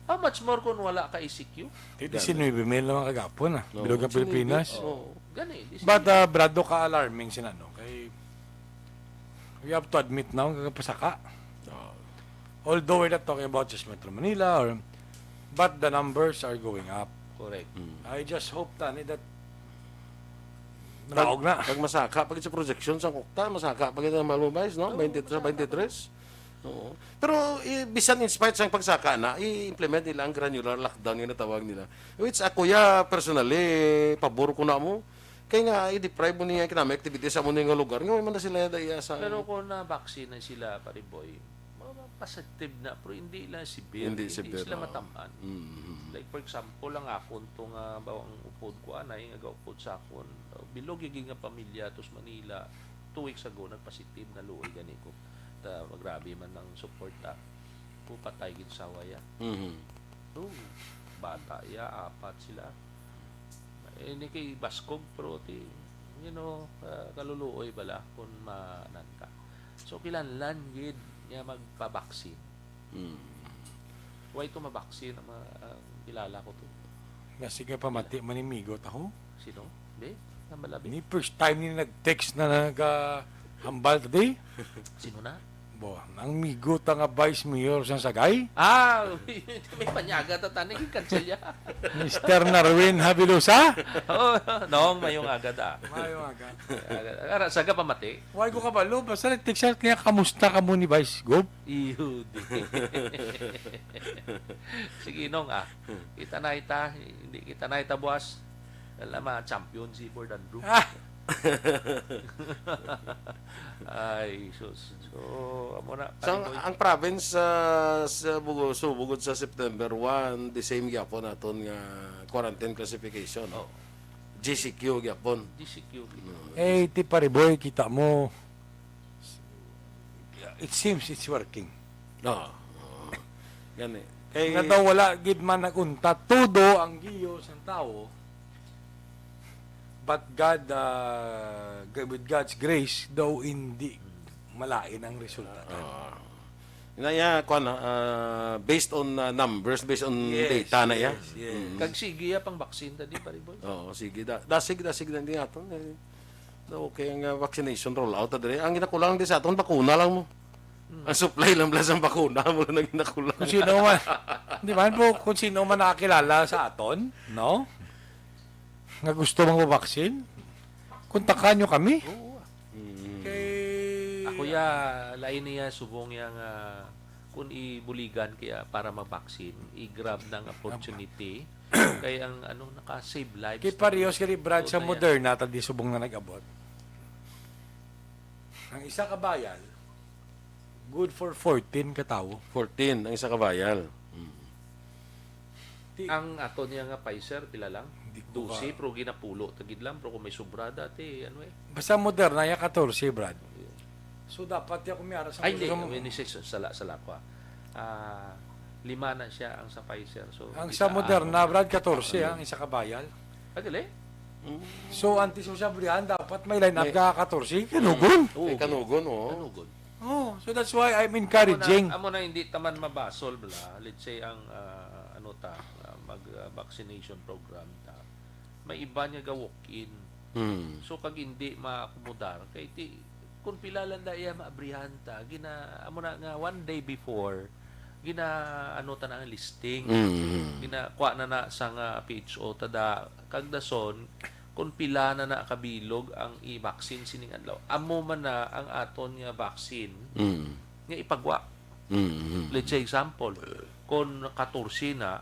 How much more kung wala ka E C Q? Di diecinuebe mil naman kagapon ah. No, Bilog ang diecinuebe. Pilipinas. Oo. Gani, di But sila. uh, brado ka alarming sin ano. Kay we have to admit now, kagapasaka. Oo. Although we're not talking about just Metro Manila, or, but the numbers are going up. Correct. Mm. I just hope tani that naog na. Pag masaka, pag sa projection sa Okta, masaka pag ito malumays, no? Twenty-three, twenty-three. Oo. Pero eh, bisan in spite sa pagsaka na, i-implement nila ang granular lockdown nga natawag nila. Which ako ya personally, pabor ko na mo. Kay nga, i-deprive mo niya economic activity sa mo nga lugar. Nga, may man na sila daya sa... Pero kung na-vaccine na sila, pare boy, ma- ma- positive na, pero hindi lang severe, Hindi hindi severe, sila oo. matamaan. Mm-hmm. Like, for example, ang akon to nga, bawa ang upod ko, anay, nga gaupod sa akon, uh, bilog yung nga pamilya, to sa Manila, two weeks ago, nagpositive na luoy gani ko. Ta, grabe man ang support, ah. Ko, patay gid sawa ya. Mm-hmm. So, bata ya, apat sila. Eh, ni kay baskog, pero ti, you know, ah, kaluluoy bala kung maanan ka. So, kinahanglan gid nga magpabaksin. Mm. Why to mabaksin ang mga, ang kilala ko to? Nga sige pamati, manimigot ako. Sino? Be? Ang malabi? Ni first time ni nag-text na nagahambal today. Sino na? Bo, ang migo ta nga Vice Mayor sa Sagay. Ah, may panyaga ta tani, cancel ya. Mister Narwin Habilosa. Oh, nong, mayong aga ta. Mayong aga. Ara, saga pamati. Why ko kabalo? Basta nag-text siya, kaya kamusta ka mo ni Vice Gov? Iyo, di. Sige, nong, ah. Kita na ita, hindi kita na ita buwas. Alam, ah, champion si Ford Andrew. Ah! Ay, sus. So, amo na. So, ang, Pariboy. Ang province, ah, sa Bugo-, so, bugod sa September one, the same gyapon aton nga quarantine classification. Oh. G C Q gyapon. G C Q. Mm. Eh, ti Pariboy, kita mo, it seems it's working. Oo. Oo. Gani. Kay nga daw wala gid man nagunta todo ang giyo sang tawo, but God, ah, g-, with God's grace, daw hindi malain ang resulta. Oo. Na ya, kuwan, ah, based on, ah, numbers, based on Yes, data na ya. Yes, yes. Mm. Kag sige ya pang vaccine ta di, Pariboy? Oo, sige. Da-, dasig, dasig na di aton, eh. Okay, ang, ah, vaccination rollout, ah, diri. Ang ginakulang di sa aton, bakuna lang mo. Mm. Ang supply lang pala sa bakuna, mo lang ang ginakulang. Kung sino man, di man po, kung sino man nakakilala sa aton, no? Nga gusto magpabaksin, kontakan nyo kami. Oo. Mm. Kay Ako ya, lain niya subong ya nga kung ibuligan kaya para mabaksin, i-grab ng opportunity. Kay ang ano, naka-save lives Kay na parehas yun. Kay Brad sa Tuta yan. Moderna, ta di subong na nag-abot. Ang isa ka vial, good for fourteen ka tawo. Fourteen ang isa ka vial. Mm. Ti- Ang ato niya nga Pfizer, pila lang? Di ko Dose, ka- pero ginapulo, tagid lang, pero kung may sobra dati, ano eh. Basta Moderna, ya katorse, Brad. Yeah. So, dapat ya kumiara sa Ay, hindi. sa May nisip, sala, sala ko, ah. Ah, lima na siya ang sa Pfizer. So, Ang isa sa Moderna, ang Brad, katorse, Ano? ang isa ka vial. Ah, gali? Mm. So, antes mo siya abrihan, dapat may line up May ka katorse. Kanugon. Oo, Ay, kanugon, oo. Kanugon. Oh, so that's why I'm encouraging. Amo na, amo na hindi taman mabasol, bala. Let's say, ang, ah, ano ta, ah, mag, ah, vaccination program ta. May iba niya ga-walk-in. Hmm. So, kag hindi maakomodar, kay ti, kung pila lang da iya maabrihan ta, gina, amo na nga, one day before, gina, ano ta na ang listing. Hmm. Gina, kuha na na sa nga P H O ta da, kag dason, kung pila na na kabilog ang i-vaccine sining adlaw. Amo man na ang aton nga vaccine Mm. nga ipagwa. Mm, mm. Let's say example, kung katorse na,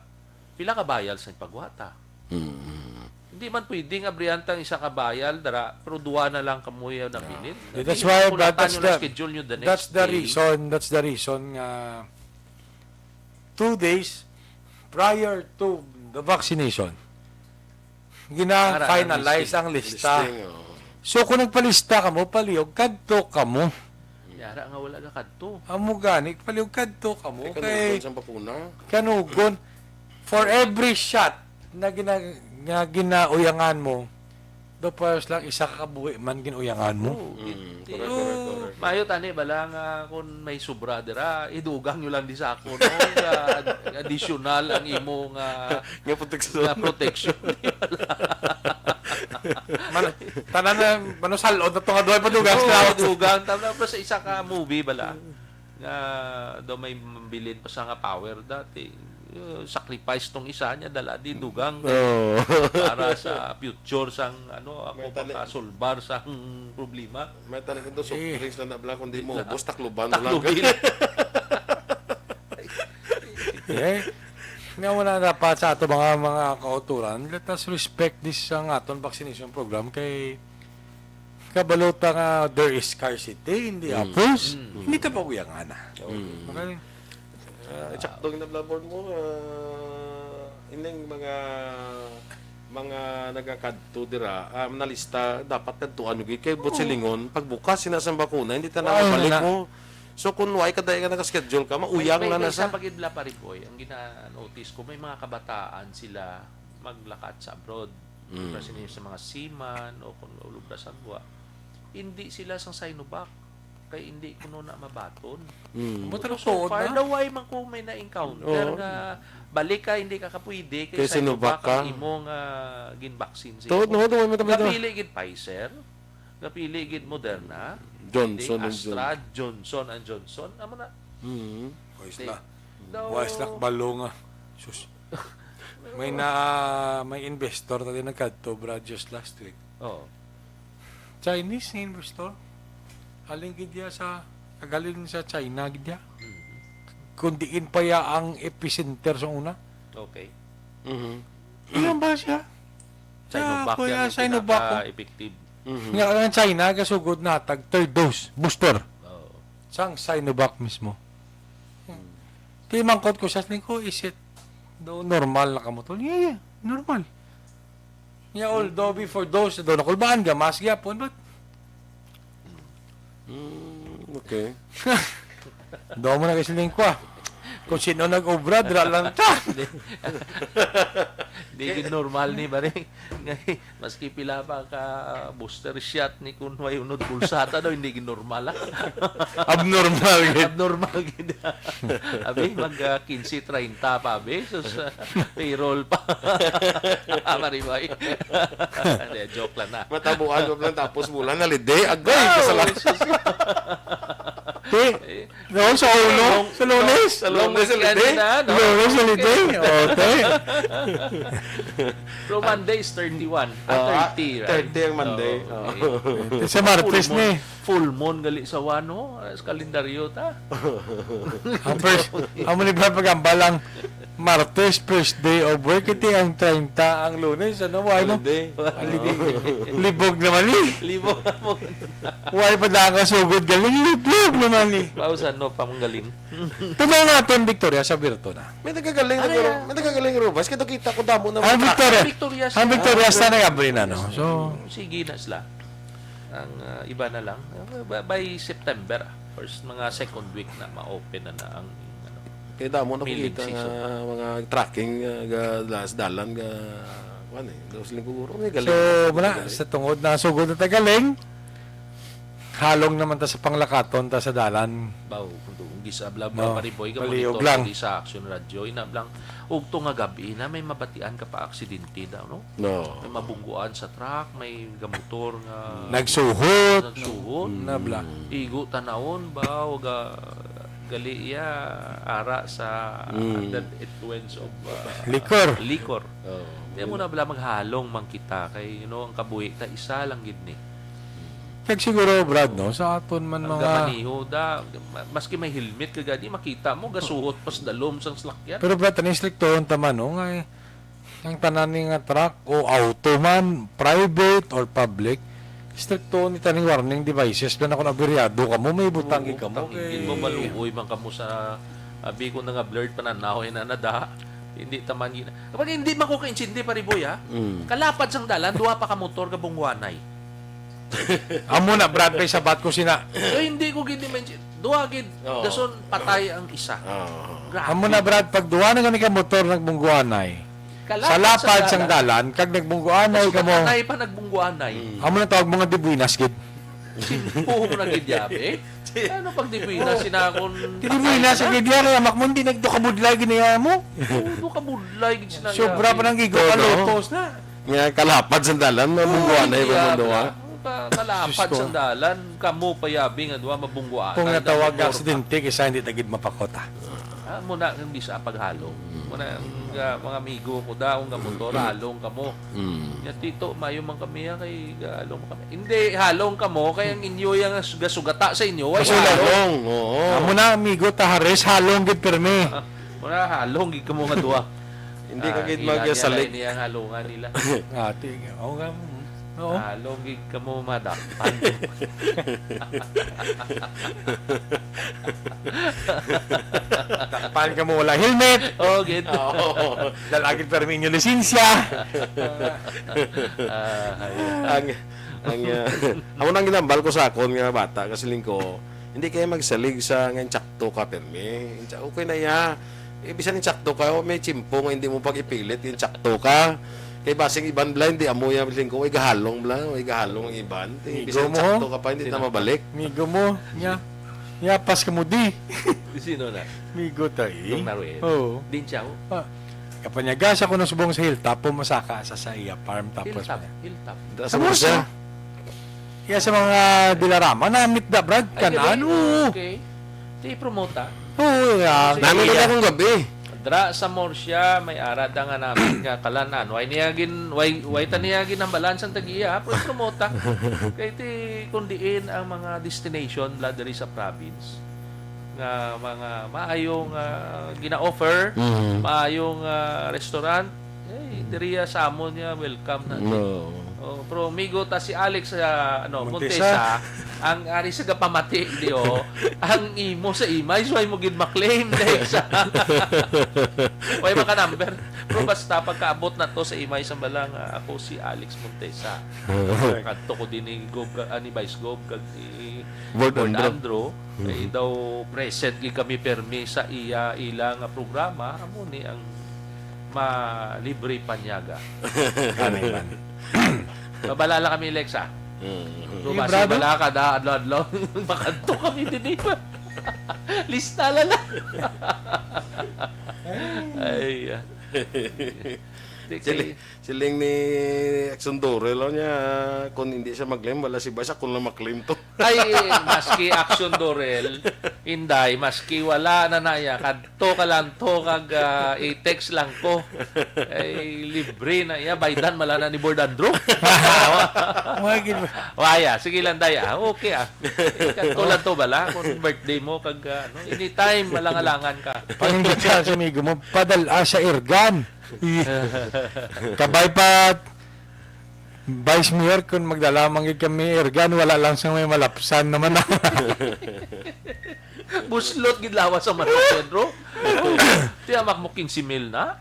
pila ka vial sa ipagwa ta? Mm, mm. Hindi man pwede nga abrihan ta ang isa ka vial, dara, pero duha na lang kamo yung nabilin. Yeah. That's Hindi why, mo but lang that's tanyo na the, schedule nyo the next that's the day. reason, that's the reason nga two days prior to the vaccination, Ara, gina-finalize listing. ang lista. Listing, oo. So, kung nagpalista kamo, palihog kadto kamo. Yara nga wala ka kadto. Amo gani, palihog kadto kamo. Kay Kay kanugon sa bakuna. kanugon, for every shot na gina-, nga ginauyangan mo, daw pares lang isa ka kabuhi man ginuyangan mo. Oo, Mm, it-, correct, correct, correct. Maayo tani bala nga kung may sobra dira, idugang nyo lang di sa ako, no? Nga ad-, additional ang imo nga Nga proteksyon. nga proteksyon. Man-, tanan na, mano, salon na to nga duhay pa dugang Oo, sa dugang. Tama, pero sa isa ka movie bala, nga daw may mabilin pa sa nga power dati. Uh, sacrifice tong isa niya, dala di dugang Oo. para sa future sang, ano, ako May tali- makasolbar sang problema. May tali ko to, soft Eh. drinks na nabla, kundi mo, Bla- boss, takluban mo lang. Takluban. Eh, nga wala dapat sa ato mga, mga kauturan, let us respect this, ang aton vaccination program kay Kabalo ta nga there is scarcity in the Mm. offers. Mm. Hindi ta pa kuya nga na. Mm. Okay. Ah, sakto nga na-blabor mo, ah, ining mga mga nagakadto dira, ah, nalista, dapat kadtuan gyud kay buot silingon, pagbukas sina sang bakuna, hindi ta na Wala mabalik na. Mo. So kung why kada ka naka-schedule ka, mauyang may, na may, na isa sa pa gid, Bla Pariboy, ang gina-notice ko, may mga kabataan sila maglakat sa abroad. Mm. Kasi sa mga seaman o kung ulog na sa agwa, hindi sila sang Sinovac. Kay hindi kuno na mabaton. Mm. But So, ano po so far, na? Daw why man ko may na-encounter Oo. nga balik ka, hindi ka kapwede kay, Kay Sinovac Sinovac ang ka. imo nga ginvaccine sa Tuod, imo. no, tuod, may tablet, Napili gid Pfizer, napili gid Moderna, Johnson hindi, and Astra, Johnson and Johnson. Amo na. Mm. Wais Di- la. Daw- Wais la, balo nga. Sus. May na, may investor na din nagkadto, bro, just last week. Oh. Chinese nga investor. Halin gid diya sa, kagalin sa China gid diya. Mm. Kung diin pa ya ang epicenter sa una. Okay. Mhm. Ilan ba siya? Sinovac Ah, kuya, yan yung Sinovac, pinaka-effective. Mhm. Nga ang China, gasugod na tag third dose, booster. Oh. Sang Sinovac mismo. Di mangkot ko siya, siling ko, is it daw normal na kamo to? Yeah, yeah, normal. Yeah, although before dose, daw nakulbaan, gamas gyapon, but Mm, okay. daw mo na kasi ko, ah. Kung sino nag-obra, dira lang ta. Di gid normal ni, bare. Ngay, maski pila pa ka booster shot ni kun way unod bulsata daw, hindi gid normal, ah. Abnormal gid. Abnormal gid. Abi, mag ah, quince treinta pa, abi. Sus, ah, payroll pa. Maribay. Hindi, joke lang na. Matabuan mo lang tapos mula na lide. Agay, Oh, kasala. sus. Di, no, sa uno, sa Lunes. Sa Lunes, sa Long weekend lide. na, no? Lunes, sa lide. Oh, te. Pero Monday is thirty-one. Ah, Ah, thirty, right? thirty ang Monday. Oo, okay. Oo. Sa Martes Full ni. moon, full moon gali sa wano, ah, sa kalendaryo ta. Ang first, ang mali ba pagambal ang Martes, first day of work, iti ang treinta ang Lunes, ano, why no? Holiday. Holiday. Libog naman eh. Libog mo. Why pa daan ka sugod galing? Libog naman eh. Pausan no, pamanggaling. Tumaw nga aton, Victoria, sa Birto na. May nagagaling na Ano guro. yan? May nagagaling, Robas. Kaya kita ko damo na Ang mga Victoria, Victoria ang sa- Victoria sa nag-abri na, no? So, Sige na sila. Ang ah, iba na lang. Ah, by, by September, ah. First mga second week na, ma-open na na ang ano. Kaya damo na Milling kita nga season. Mga tracking uh, ga, las dalan ga kuan eh. Dos linggo guro may galing. So, muna, sa tungod na sugod na tagaling, halong naman ta sa panglakaton ta sa dalan. Baw, kung doon gisa bla No, Pariboy ka palihog monitor lang. Di sa Action Radio, ina blang ugto nga gabi na may mabatian ka pa aksidente daw, no? No. May mabungguan sa truck, may gamotor nga Nagsuhot. nagsuhot. Na bla. Igo tanawon ba o ga gali iya ara sa Mm. that influence of uh, Liquor. Liquor. Oh. Di mo na bala maghalong man kita kay you know ang kabuhi ta isa lang gid ni. Kag siguro, Brad, no, sa aton man Ang mga gamaniho da ma- maski may helmet ka gani makita mo gasuhot pas dalom sang salakyan. Pero Brad, taning striktohon ta man, no, nga eh, ang tanan ni nga truck o auto man, private or public, striktohon ni taning warning devices na kung abiryado ka mo, may butang Oo, ka mo. tangin gid mo, maluoy man kamo sa abi ko na nga blurred pananaw ina na da. Hindi ta man gina. Kapag hindi man ko kaintindi, Pariboy, ha? Mm. Kalapad sang dalan, duha pa ka motor ka bungwanay. Amo na, Brad, may sabat ko sina. Eh, hindi ko gid ma-, duha gid, Oo. dason patay ang isa. Oh. Grabe. Amo na, Brad, pag duha na gani ka motor nagbungguanay. Kalapad Sa lapad sa sang dalan, kag nagbungguanay ka mo. Patay pa nagbungguanay. Amo na tawag mga dibuinas gid. Simpuho na gid yabi. Ano pag di buwinas sina akon Di dibuinas gid ya, kaya makmon di nagdukabudlay gid niya mo. Udo ka budlay gid sina Sobra pa nang gigo Todo. ka lotos na. Nga kalapad sa dalan, mabungguanay pa mo duha. Ka- Kalapad Sus ko. Sa dalan, kamo payabi nga duha mabungguan. Kung natawag na aksidente, kisa hindi ta gid mapakota. Ah, muna ang bisa paghalong. Muna ang ah, mga amigo ko da, ang motor, halong kamo. Mm. Ya tito, mayo man kami ya kay halong kami. Hindi, halong kamo kay ang inyo yang gas- gasugata sa inyo. Wala Gasugata. halong. Halong, oo. Amo na, amigo, tahares, halong gid pirmi. Muna halong gid kamo nga duha. Hindi ka Ah, gid ila niya magsalig. Lang niya ang halungan nila. Ati, oh, nga, mm. Oo. Ah, lugig kamo madakpan. Dakpan kamo wala helmet. Oh, gid. Oo. Dalagit permi inyo lisensya. Ah, ay. Ang, ang, ah, amo nang ginambal ko sa akon nga bata, kasi siling ko, hindi kaya magsalig sa nga insakto ka, permi. Insa-, okay na ya. Eh, bisan insakto ka, oh, may tiyempo nga hindi mo pag-ipilit, insakto ka. Kay basing iban bala, hindi amo ya, siling ko, way gahalong bala, way gahalong ang iban. Eh, Migo bisan mo. Insakto ka pa, hindi Sino? Na mabalik. Migo mo, nya. Nya, pas ka mo di. Sino na? Migo tayo. Dong Naruel? Oo. Din siya, oh. Ah, kapanyaga sa kuno subong sa hilltop, pumasaka sa, sa iya farm, tapos Hilltop, niya. Hilltop. Sa Sa Murcia. Murcia. Iya sa mga Dilarama, namit da, Brad? Ay, Kanaan? Galing. Oo. Okay. Di promota. Oo, yeah. Sige. Namin na akong gabi. Dra sa Murcia, may ara da nga namit nga kalanan. Why niya gin, why, why ta niya ginambalan sang tag-iya? Pero promota. Kay ti, kung diin ang mga destination la diri sa province, nga mga maayong, ah, gina-offer, Mhm. maayong, ah, restaurant, eh, diriya sa amon nga welcome na. No. Oh, pero amigo ta si Alex, ah, ano, Montesa. Montesa, ang ari sa gapamati, di, oh, ang imo sa imay, so ay mo gid maklaim, Alex. Way maka number. Pero basta pagkaabot na to sa imay sa balang, ah, ako si Alex Montesa. Kadto ko din ni Gob, ah, ni Vice Gob, kag ni Board Board Andro. Andro. Kay Mhm. daw present gid kami permi sa iya, ila nga programa, amo ni ang malibre panyaga. Ano man. Babala lang kami, Lex, ah. Mhm. So, Sige, basi brado. Bala ka da, adlaw-adlaw. Makadto kami din, eh. Lista na lang. Ay, ah. Di Sili-, kay siling ni Exondore, lo niya, kung hindi siya mag-claim, wala si Vice, ako lang mag-claim to. Ay, maski Action Dorel, Inday, maski wala na na iya, kadto ka lang to kag, ah, i-text lang ko. Ay, libre na iya, baydan mala na ni Board Andrew. Mga gid-, Waya, sige lang, day, ah. Okay, ah. Eh, kadto lang to bala, kung birthday mo, kag, ah, ano, anytime, malangalangan ka. Pangin ka sa amigo mo, padala sa Ergan. Kabay pa, Vice Mayor, kung magdala man gid kami Ergan, wala lang sa may malapsan naman. Buslot gid lawas ang Manok Pedro. Tiyamak mo quince mil na.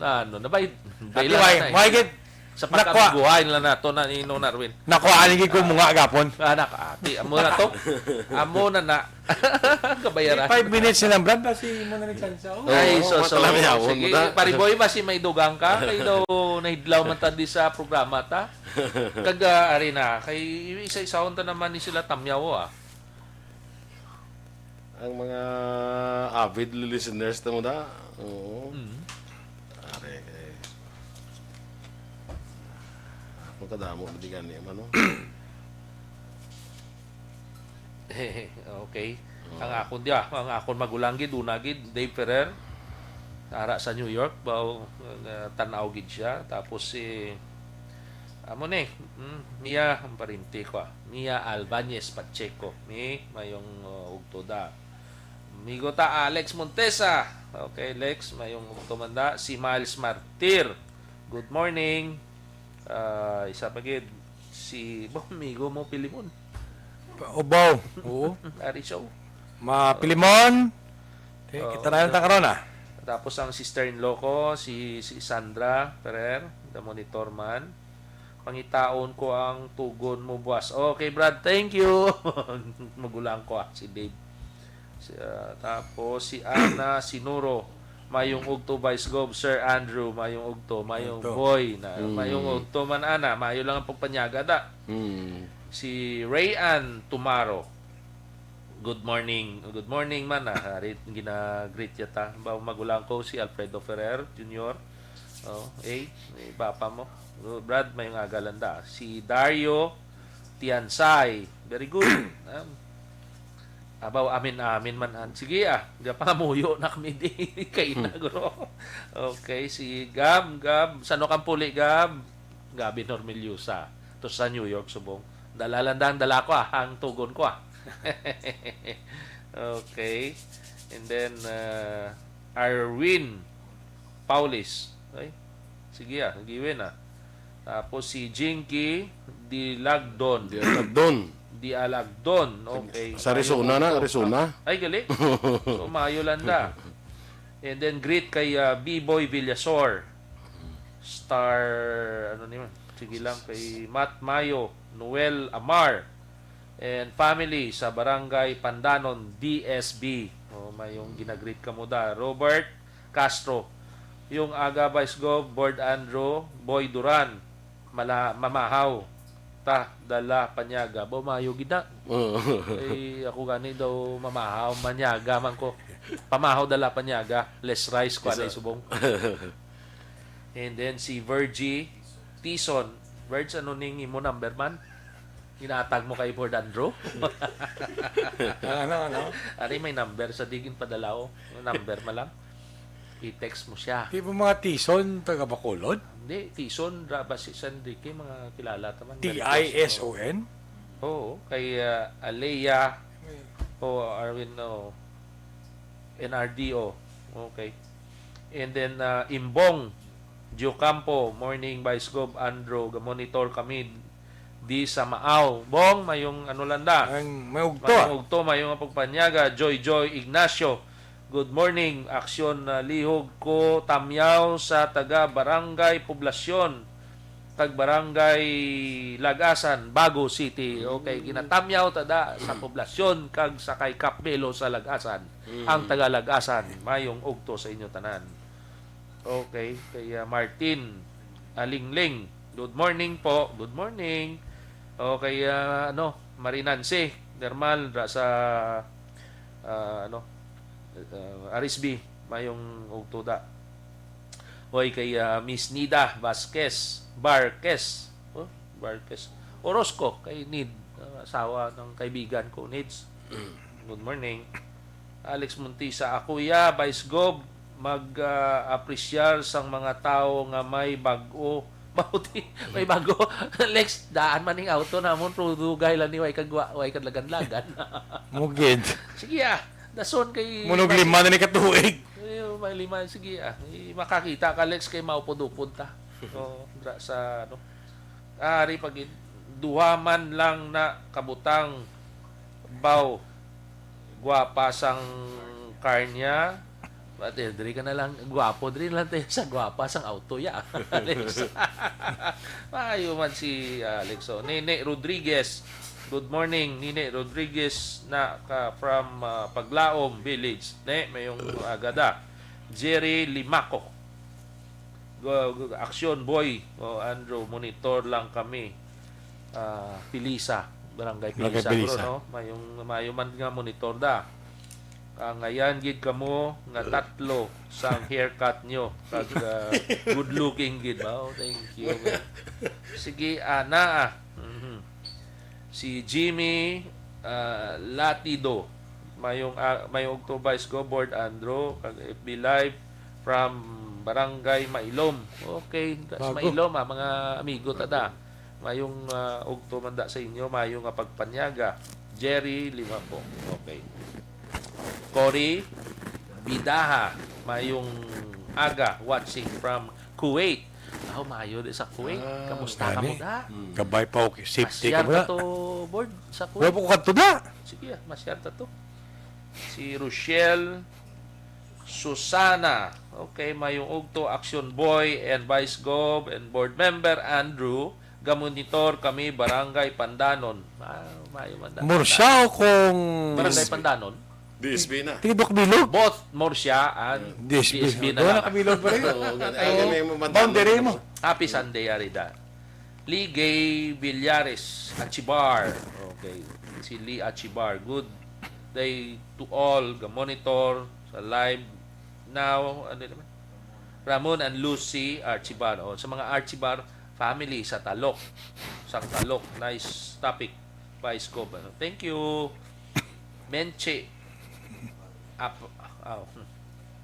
Na ano, na bay-, Ati, baylan way, na, eh. Way gid. Sa Nakwa-, pagkabuhay nila nato na ni Nong Narwin. Nakuha ni gid ko mga gapon. Ah, nak-, ati, amo na to. Amo na na. Kabayaran. Five minutes na lang, Brad. Basi mo na nagsansa, oh. Ay, Oo, so, so, matalami ako, sige, muda. Pariboy, basi may dugang ka. Kay daw nahidlaw man ta di sa programa ta. Kag, ah, ari na, kay isa-isahon ta naman ni sila Tamyaw, ah. Ang mga avid listeners ta mo da. Oo. Mm. Ari, eh. Ako kadamo, di gani, ano? Okay. Oo. Ang akon, di, ah, ang akon magulang gid, una gid, Dave Ferrer. Ara sa New York, baw, nga tan-aw gid siya. Tapos si, amo ni, mm, Mia, ang parinti ko, ah. Mia Albanez Pacheco. Mi, mayong, uh, ugto da. Amigo ta, Alex Montesa. Okay, Lex, mayong ugto man da. Si Miles Martir. Good morning. Ah, isa pa gid, si, bo, amigo mo, Pilimon. Ubaw. Oo. Ari show. Ma Pilimon. Okay, Oo. Kita na lang ta karon, ah. Tapos ang sister-in-law ko, si, si Sandra Ferrer, the monitor man. Pangitaon ko ang tugon mo, boss. Okay, Brad, thank you. Magulang ko, ah, si Dave. Si, ah, tapos si Ana Sinuro, mayong ugto, Vice Gov, Sir Andrew, mayong ugto, mayong Ugto. Boy, na, Mm. mayong ugto man, Ana, mayo lang ang pagpanyaga, da. Mm. Si Ray Ann Tumaro, good morning. Good morning man, ah. Hari, gina-greet yata. Ba, magulang ko, si Alfredo Ferrer Junior. Oh, eh, eh, bapa mo. Oh, Brad, may nga galanda. Si Dario Tiansay. Very good. Um, abaw, amin, amin man, han. Sige, ah. Ga pangamuyo na kami di. Kay na, Hmm. Guro. Okay, si Gab, Gab. Sano kang puli, Gab? Gabi Normiliosa. To sa New York, subong. Dala lang dang dala ko, ah. Ang tugon ko, ah. Okay. And then, uh, Arwin Paulis. Ay, sige, ah. Giwin, ah. Tapos si Jinky Dilagdon. Dilagdon. Dialagdon. Okay. Sa Arizona na, Arizona. Ay, gali. So, maayo lang da. And then, greet kay, ah, B-Boy Villasor. Star, ano ni man? Sige lang, kay Matt Mayo, Noel Amar, and family sa Barangay Pandanon, D S B. O, may yung ginagreet ka mo da. Robert Castro, yung aga Vice Gov, Board Andrew, Boy Duran, mala, mamahaw. Ta, dala, panyaga. Ba, mayo gid na. Oo. Eh, ako gani daw mamahaw, manyaga man ko. Pamahaw, dala, panyaga. Less rice, kuha na Isa. Subong. And then si Virgie Tison. Virgie, ano ning imo number man? Ginatag mo kay Board Andrew? Ano, ano? Ari may number sa digin padala ko. Number man lang. I-text mo siya. Di ba mga Tison, taga Bacolod? Hindi, Tison, ra-, basi sa Enrique, mga kilala ta man. T I S O N? Oo, kay, ah, Alea, o Arwin, o N R D O. Okay. And then, ah, Imbong Giocampo, morning, Vice Gov Andrew, ga-monitor kami di sa Maaw. Bong, mayong ano lang da. Ang may ugto, ah. Mayong ugto, mayong pagpanyaga. Joy Joy Ignacio, good morning. Aksyon na lihog ko tamyaw sa taga Barangay Poblacion, kag Barangay Lagasan, Bago City. Okay, ginatamyaw ta da sa Poblacion kag sa kay Capmelo sa Lagasan. Mm. Ang taga Lagasan, mayong ugto sa inyo tanan. Okay, kay, ah, Martin Alingling. Good morning po. Good morning. Okay, ah, ano, Marinansi Dermal, ra sa, ah, ano, ah, Arisbi, mayong ugto da. Oy, kay, ah, Miss Nida Vasquez, Barquez. Oh, Barquez. Orozco, kay Nid, ah, asawa ng kaibigan ko, Nids. Good morning. Alex Montisa, ako ya, Vice Gov, mag, ah, apresyar sang mga tawo nga may bag-o. Mabuti, may bag-o. Lex, daan man ning auto namon, pero dugay lang ni, way kagwa, way kadlagan-lagan. Mugid. Sige, ah. Dason kay Munog lima na ni katuig. Ay, may lima. Sige, ah. Eh, makakita ka, Lex, kay maupod-upod ta. So, dra sa, ano, ah, ari pag duha man lang na kabutang baw gwapa sang karnya. Pati, diri ka na lang, gwapo, diri na lang tayo sa gwapa sang auto, ya. Alex. Maayo man si Alex. So, Nene Rodriguez. Good morning, Nene Rodriguez na ka from, ah, Paglaom Village. Ne, mayong aga da. Jerry Limaco. Go, go, action, boy. O, Andrew, monitor lang kami. Ah, Pilisa, Barangay Barangay Pilisa, bro, Pilisa. No? Mayong, mayo man nga monitor da. Ah, ngayan gid kamo nga tatlo sang haircut nyo. Kag, ah, good looking gid ba? Oh, thank you, man. Sige, ana, ah. Mhm. Si Jimmy, ah, Latido. Mayong, ah, mayong ugto, Vice Gov, Board Andrew, kag F B Live from Barangay Mailom. Okay, that's Bago. Mailom, ah, mga amigo ta da. Mayong, ah, ugto man da sa inyo, mayo nga pagpanyaga. Jerry Limapo. Okay. Cory Bidaha, mayong aga, watching from Kuwait. Aw, maayo di sa Kuwait. Ah, kamusta ka gani. Mo da? Hmm. Kabay pa, okay. Safety ka. Masyar mo ka na to, Board, sa Kuwait? Wala po ko kadto na. Sige, ah, masyar ta to. Si Rochelle Susana. Okay, mayong ugto, Action Boy and Vice Gov and Board Member Andrew. Gamonitor kami, Barangay Pandanon. Ah, maayo man da. Murcia o kung Barangay Pandanon. D S B na. Tiga Duak Bilog? Both Murcia and D S B. D S B na Wala lang. Kabilog pa rin. Oo, ganun. Ay, Oo. Ganun yung mga Boundary dami. Mo. Happy Sunday, Arida. Lee Gay Villares, Achibar. Okay. Si Lee Achibar. Good day to all. Ga-monitor sa live now. Ano naman? Ramon and Lucy Archibar. O, sa mga Archibar family sa Talok. Sa Talok. Nice topic. Vice Gov, ano? Thank you. Menche Ap-, aw, hmm.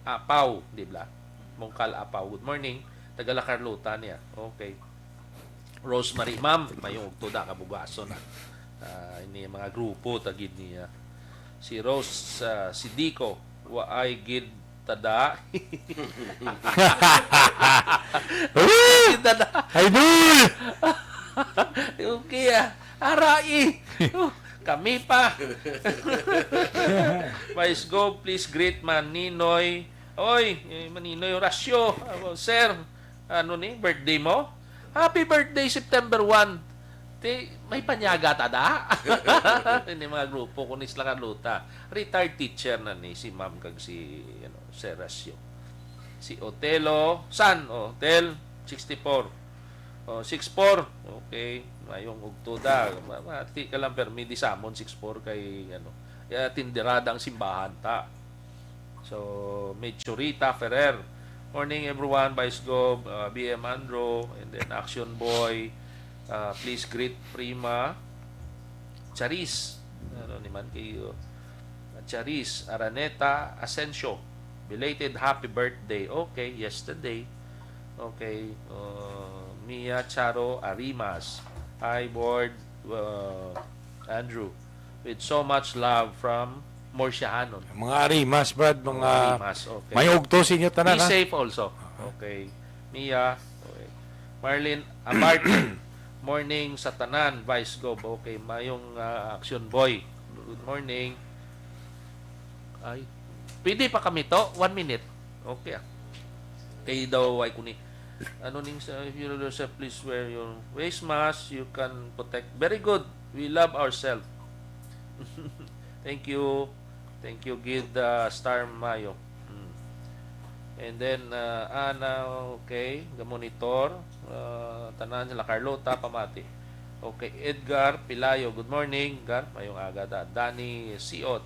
Apaw, di ba? Mungkal Apaw. Good morning. Taga La Carlota niya. Okay. Rosemary, ma'am, mayong ugto da, kabugason, ah. Ah, ini mga grupo, tagid niya. Si Rose, ah, si Dico, waay gid tada. Kita na. Idol! Okay, ah. Arai. Oh, kami pa. Vice Gov, please greet Maninoy. Oy, eh, Maninoy Horacio. Oh, sir, ano ni, birthday mo? Happy birthday, September one. Ti, may panyaga ta da? Ini mga grupo ko ni sila Carlota. Retired teacher na ni si ma'am kag si, ano, Sir Horacio. Si Otelo, san, Otel, sixty-four. Oh, six four. Okay. Mayong ugto da. Ma-, mati ka lang, permi di samon six four kay, ano, ya, tindirada ang simbahan ta. So, Mitsurita Ferrer. Morning, everyone. Vice Gov, uh, B M Andro, and then Action Boy. Uh, please greet Prima Charis. Ano ni man kayo? Charis Araneta Asensio. Belated happy birthday. Okay, yesterday. Okay. Uh, Mia Charo Arimas. Hi, Board. Uh, Andrew. With so much love from Murciahanon. Mga Arimas, Brad, mga Arimas, okay. May ugto sa inyo tanan, Be ha? Safe also. Okay. Mia, okay. Marlene Abarte, morning sa tanan, Vice Gov. Okay, mayong, ah, action, boy. Good morning. Ay, pwede pa kami to? One minute. Okay, ah. Kay daw, ay kuni. Ano ning sa, if you yourself, please wear your face mask. You can protect. Very good. We love ourselves. Thank you. Thank you, Gid, uh, Star Mayo. Mm. And then, uh, Ana, okay, gamonitor, uh, tanan sila Carlota, pamati. Okay, Edgar Pilayo, good morning, Gar, mayong aga da. Danny Siot,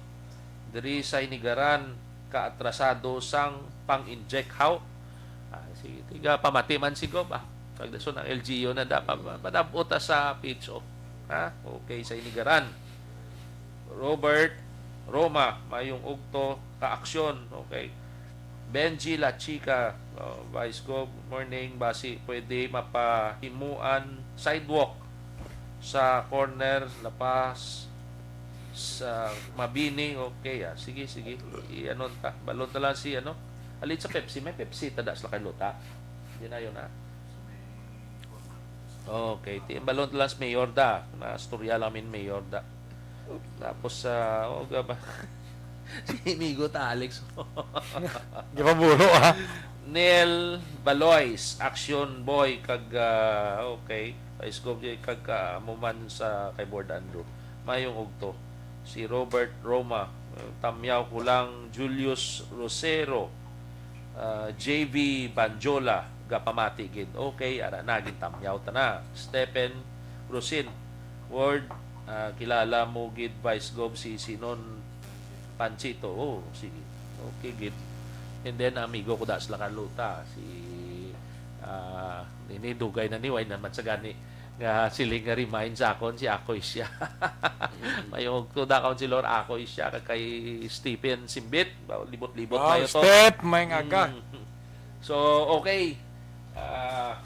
diri sa Hinigaran, ka atrasado sang pang-inject, how? Ah, sige, tiga pamati man si Gob, ah. Pagdason ang L G U na dapat pa-, padabot ta sa P H O. Ha? Okay, sa Hinigaran. Robert Roma, mayong ugto, kaaksyon. Okay. Benji La Chica, uh, Vice Gov, morning. Basi pwede mapahimuan sidewalk sa corner, lapas sa Mabini. Okay, ah. Sige, sige. I-, ano ta? Balon ta lang si, ano? Alin sa Pepsi? May Pepsi tada sa Carlota? Di na yun, ah. Okay, ti balon lang sa mayor da. Nastorya lang min mayor da. Tapos, ah, oh, gaba. Si amigo ta, Alex. Gipaburo, ha? Neil Balois, action, boy, kag, ah, okay. Vice Gov, kag, ah, amo man sa kay Board Andrew. Mayong ugto. Si Robert Roma, eh, tamyaw ko lang, Julius Rosero, ah, J V Banjola, gapamati gid. Okay, ara na, gintamyaw ta na. Stephen Rosin, Ward, ah, kilala mo gid, Vice Gov, si Sinon Panchito. Oh, sige. Okay gid. And then, amigo ko da sila Carlota, si, ah, ini dugay na ni, way naman sa gani nga siling nga remind sa akon si Akoy siya. Mm. Mayong tuda kaon si Lord Akoy siya kag kay Stephen Simbit. Ba, libot-libot. Wow, mayo to. Step, may nga aga. Mm. So, okay. Ah,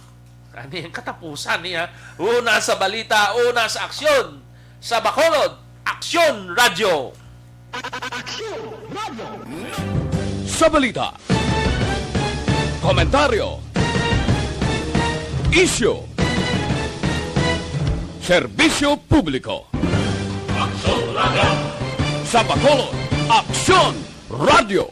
ano yung katapusan niya? Una sa balita, una sa aksyon. Sa Bacolod, Aksyon Radyo. Sa balita, komentaryo, isyu, serbisyo publiko. Sa Bacolod, Aksyon Radyo.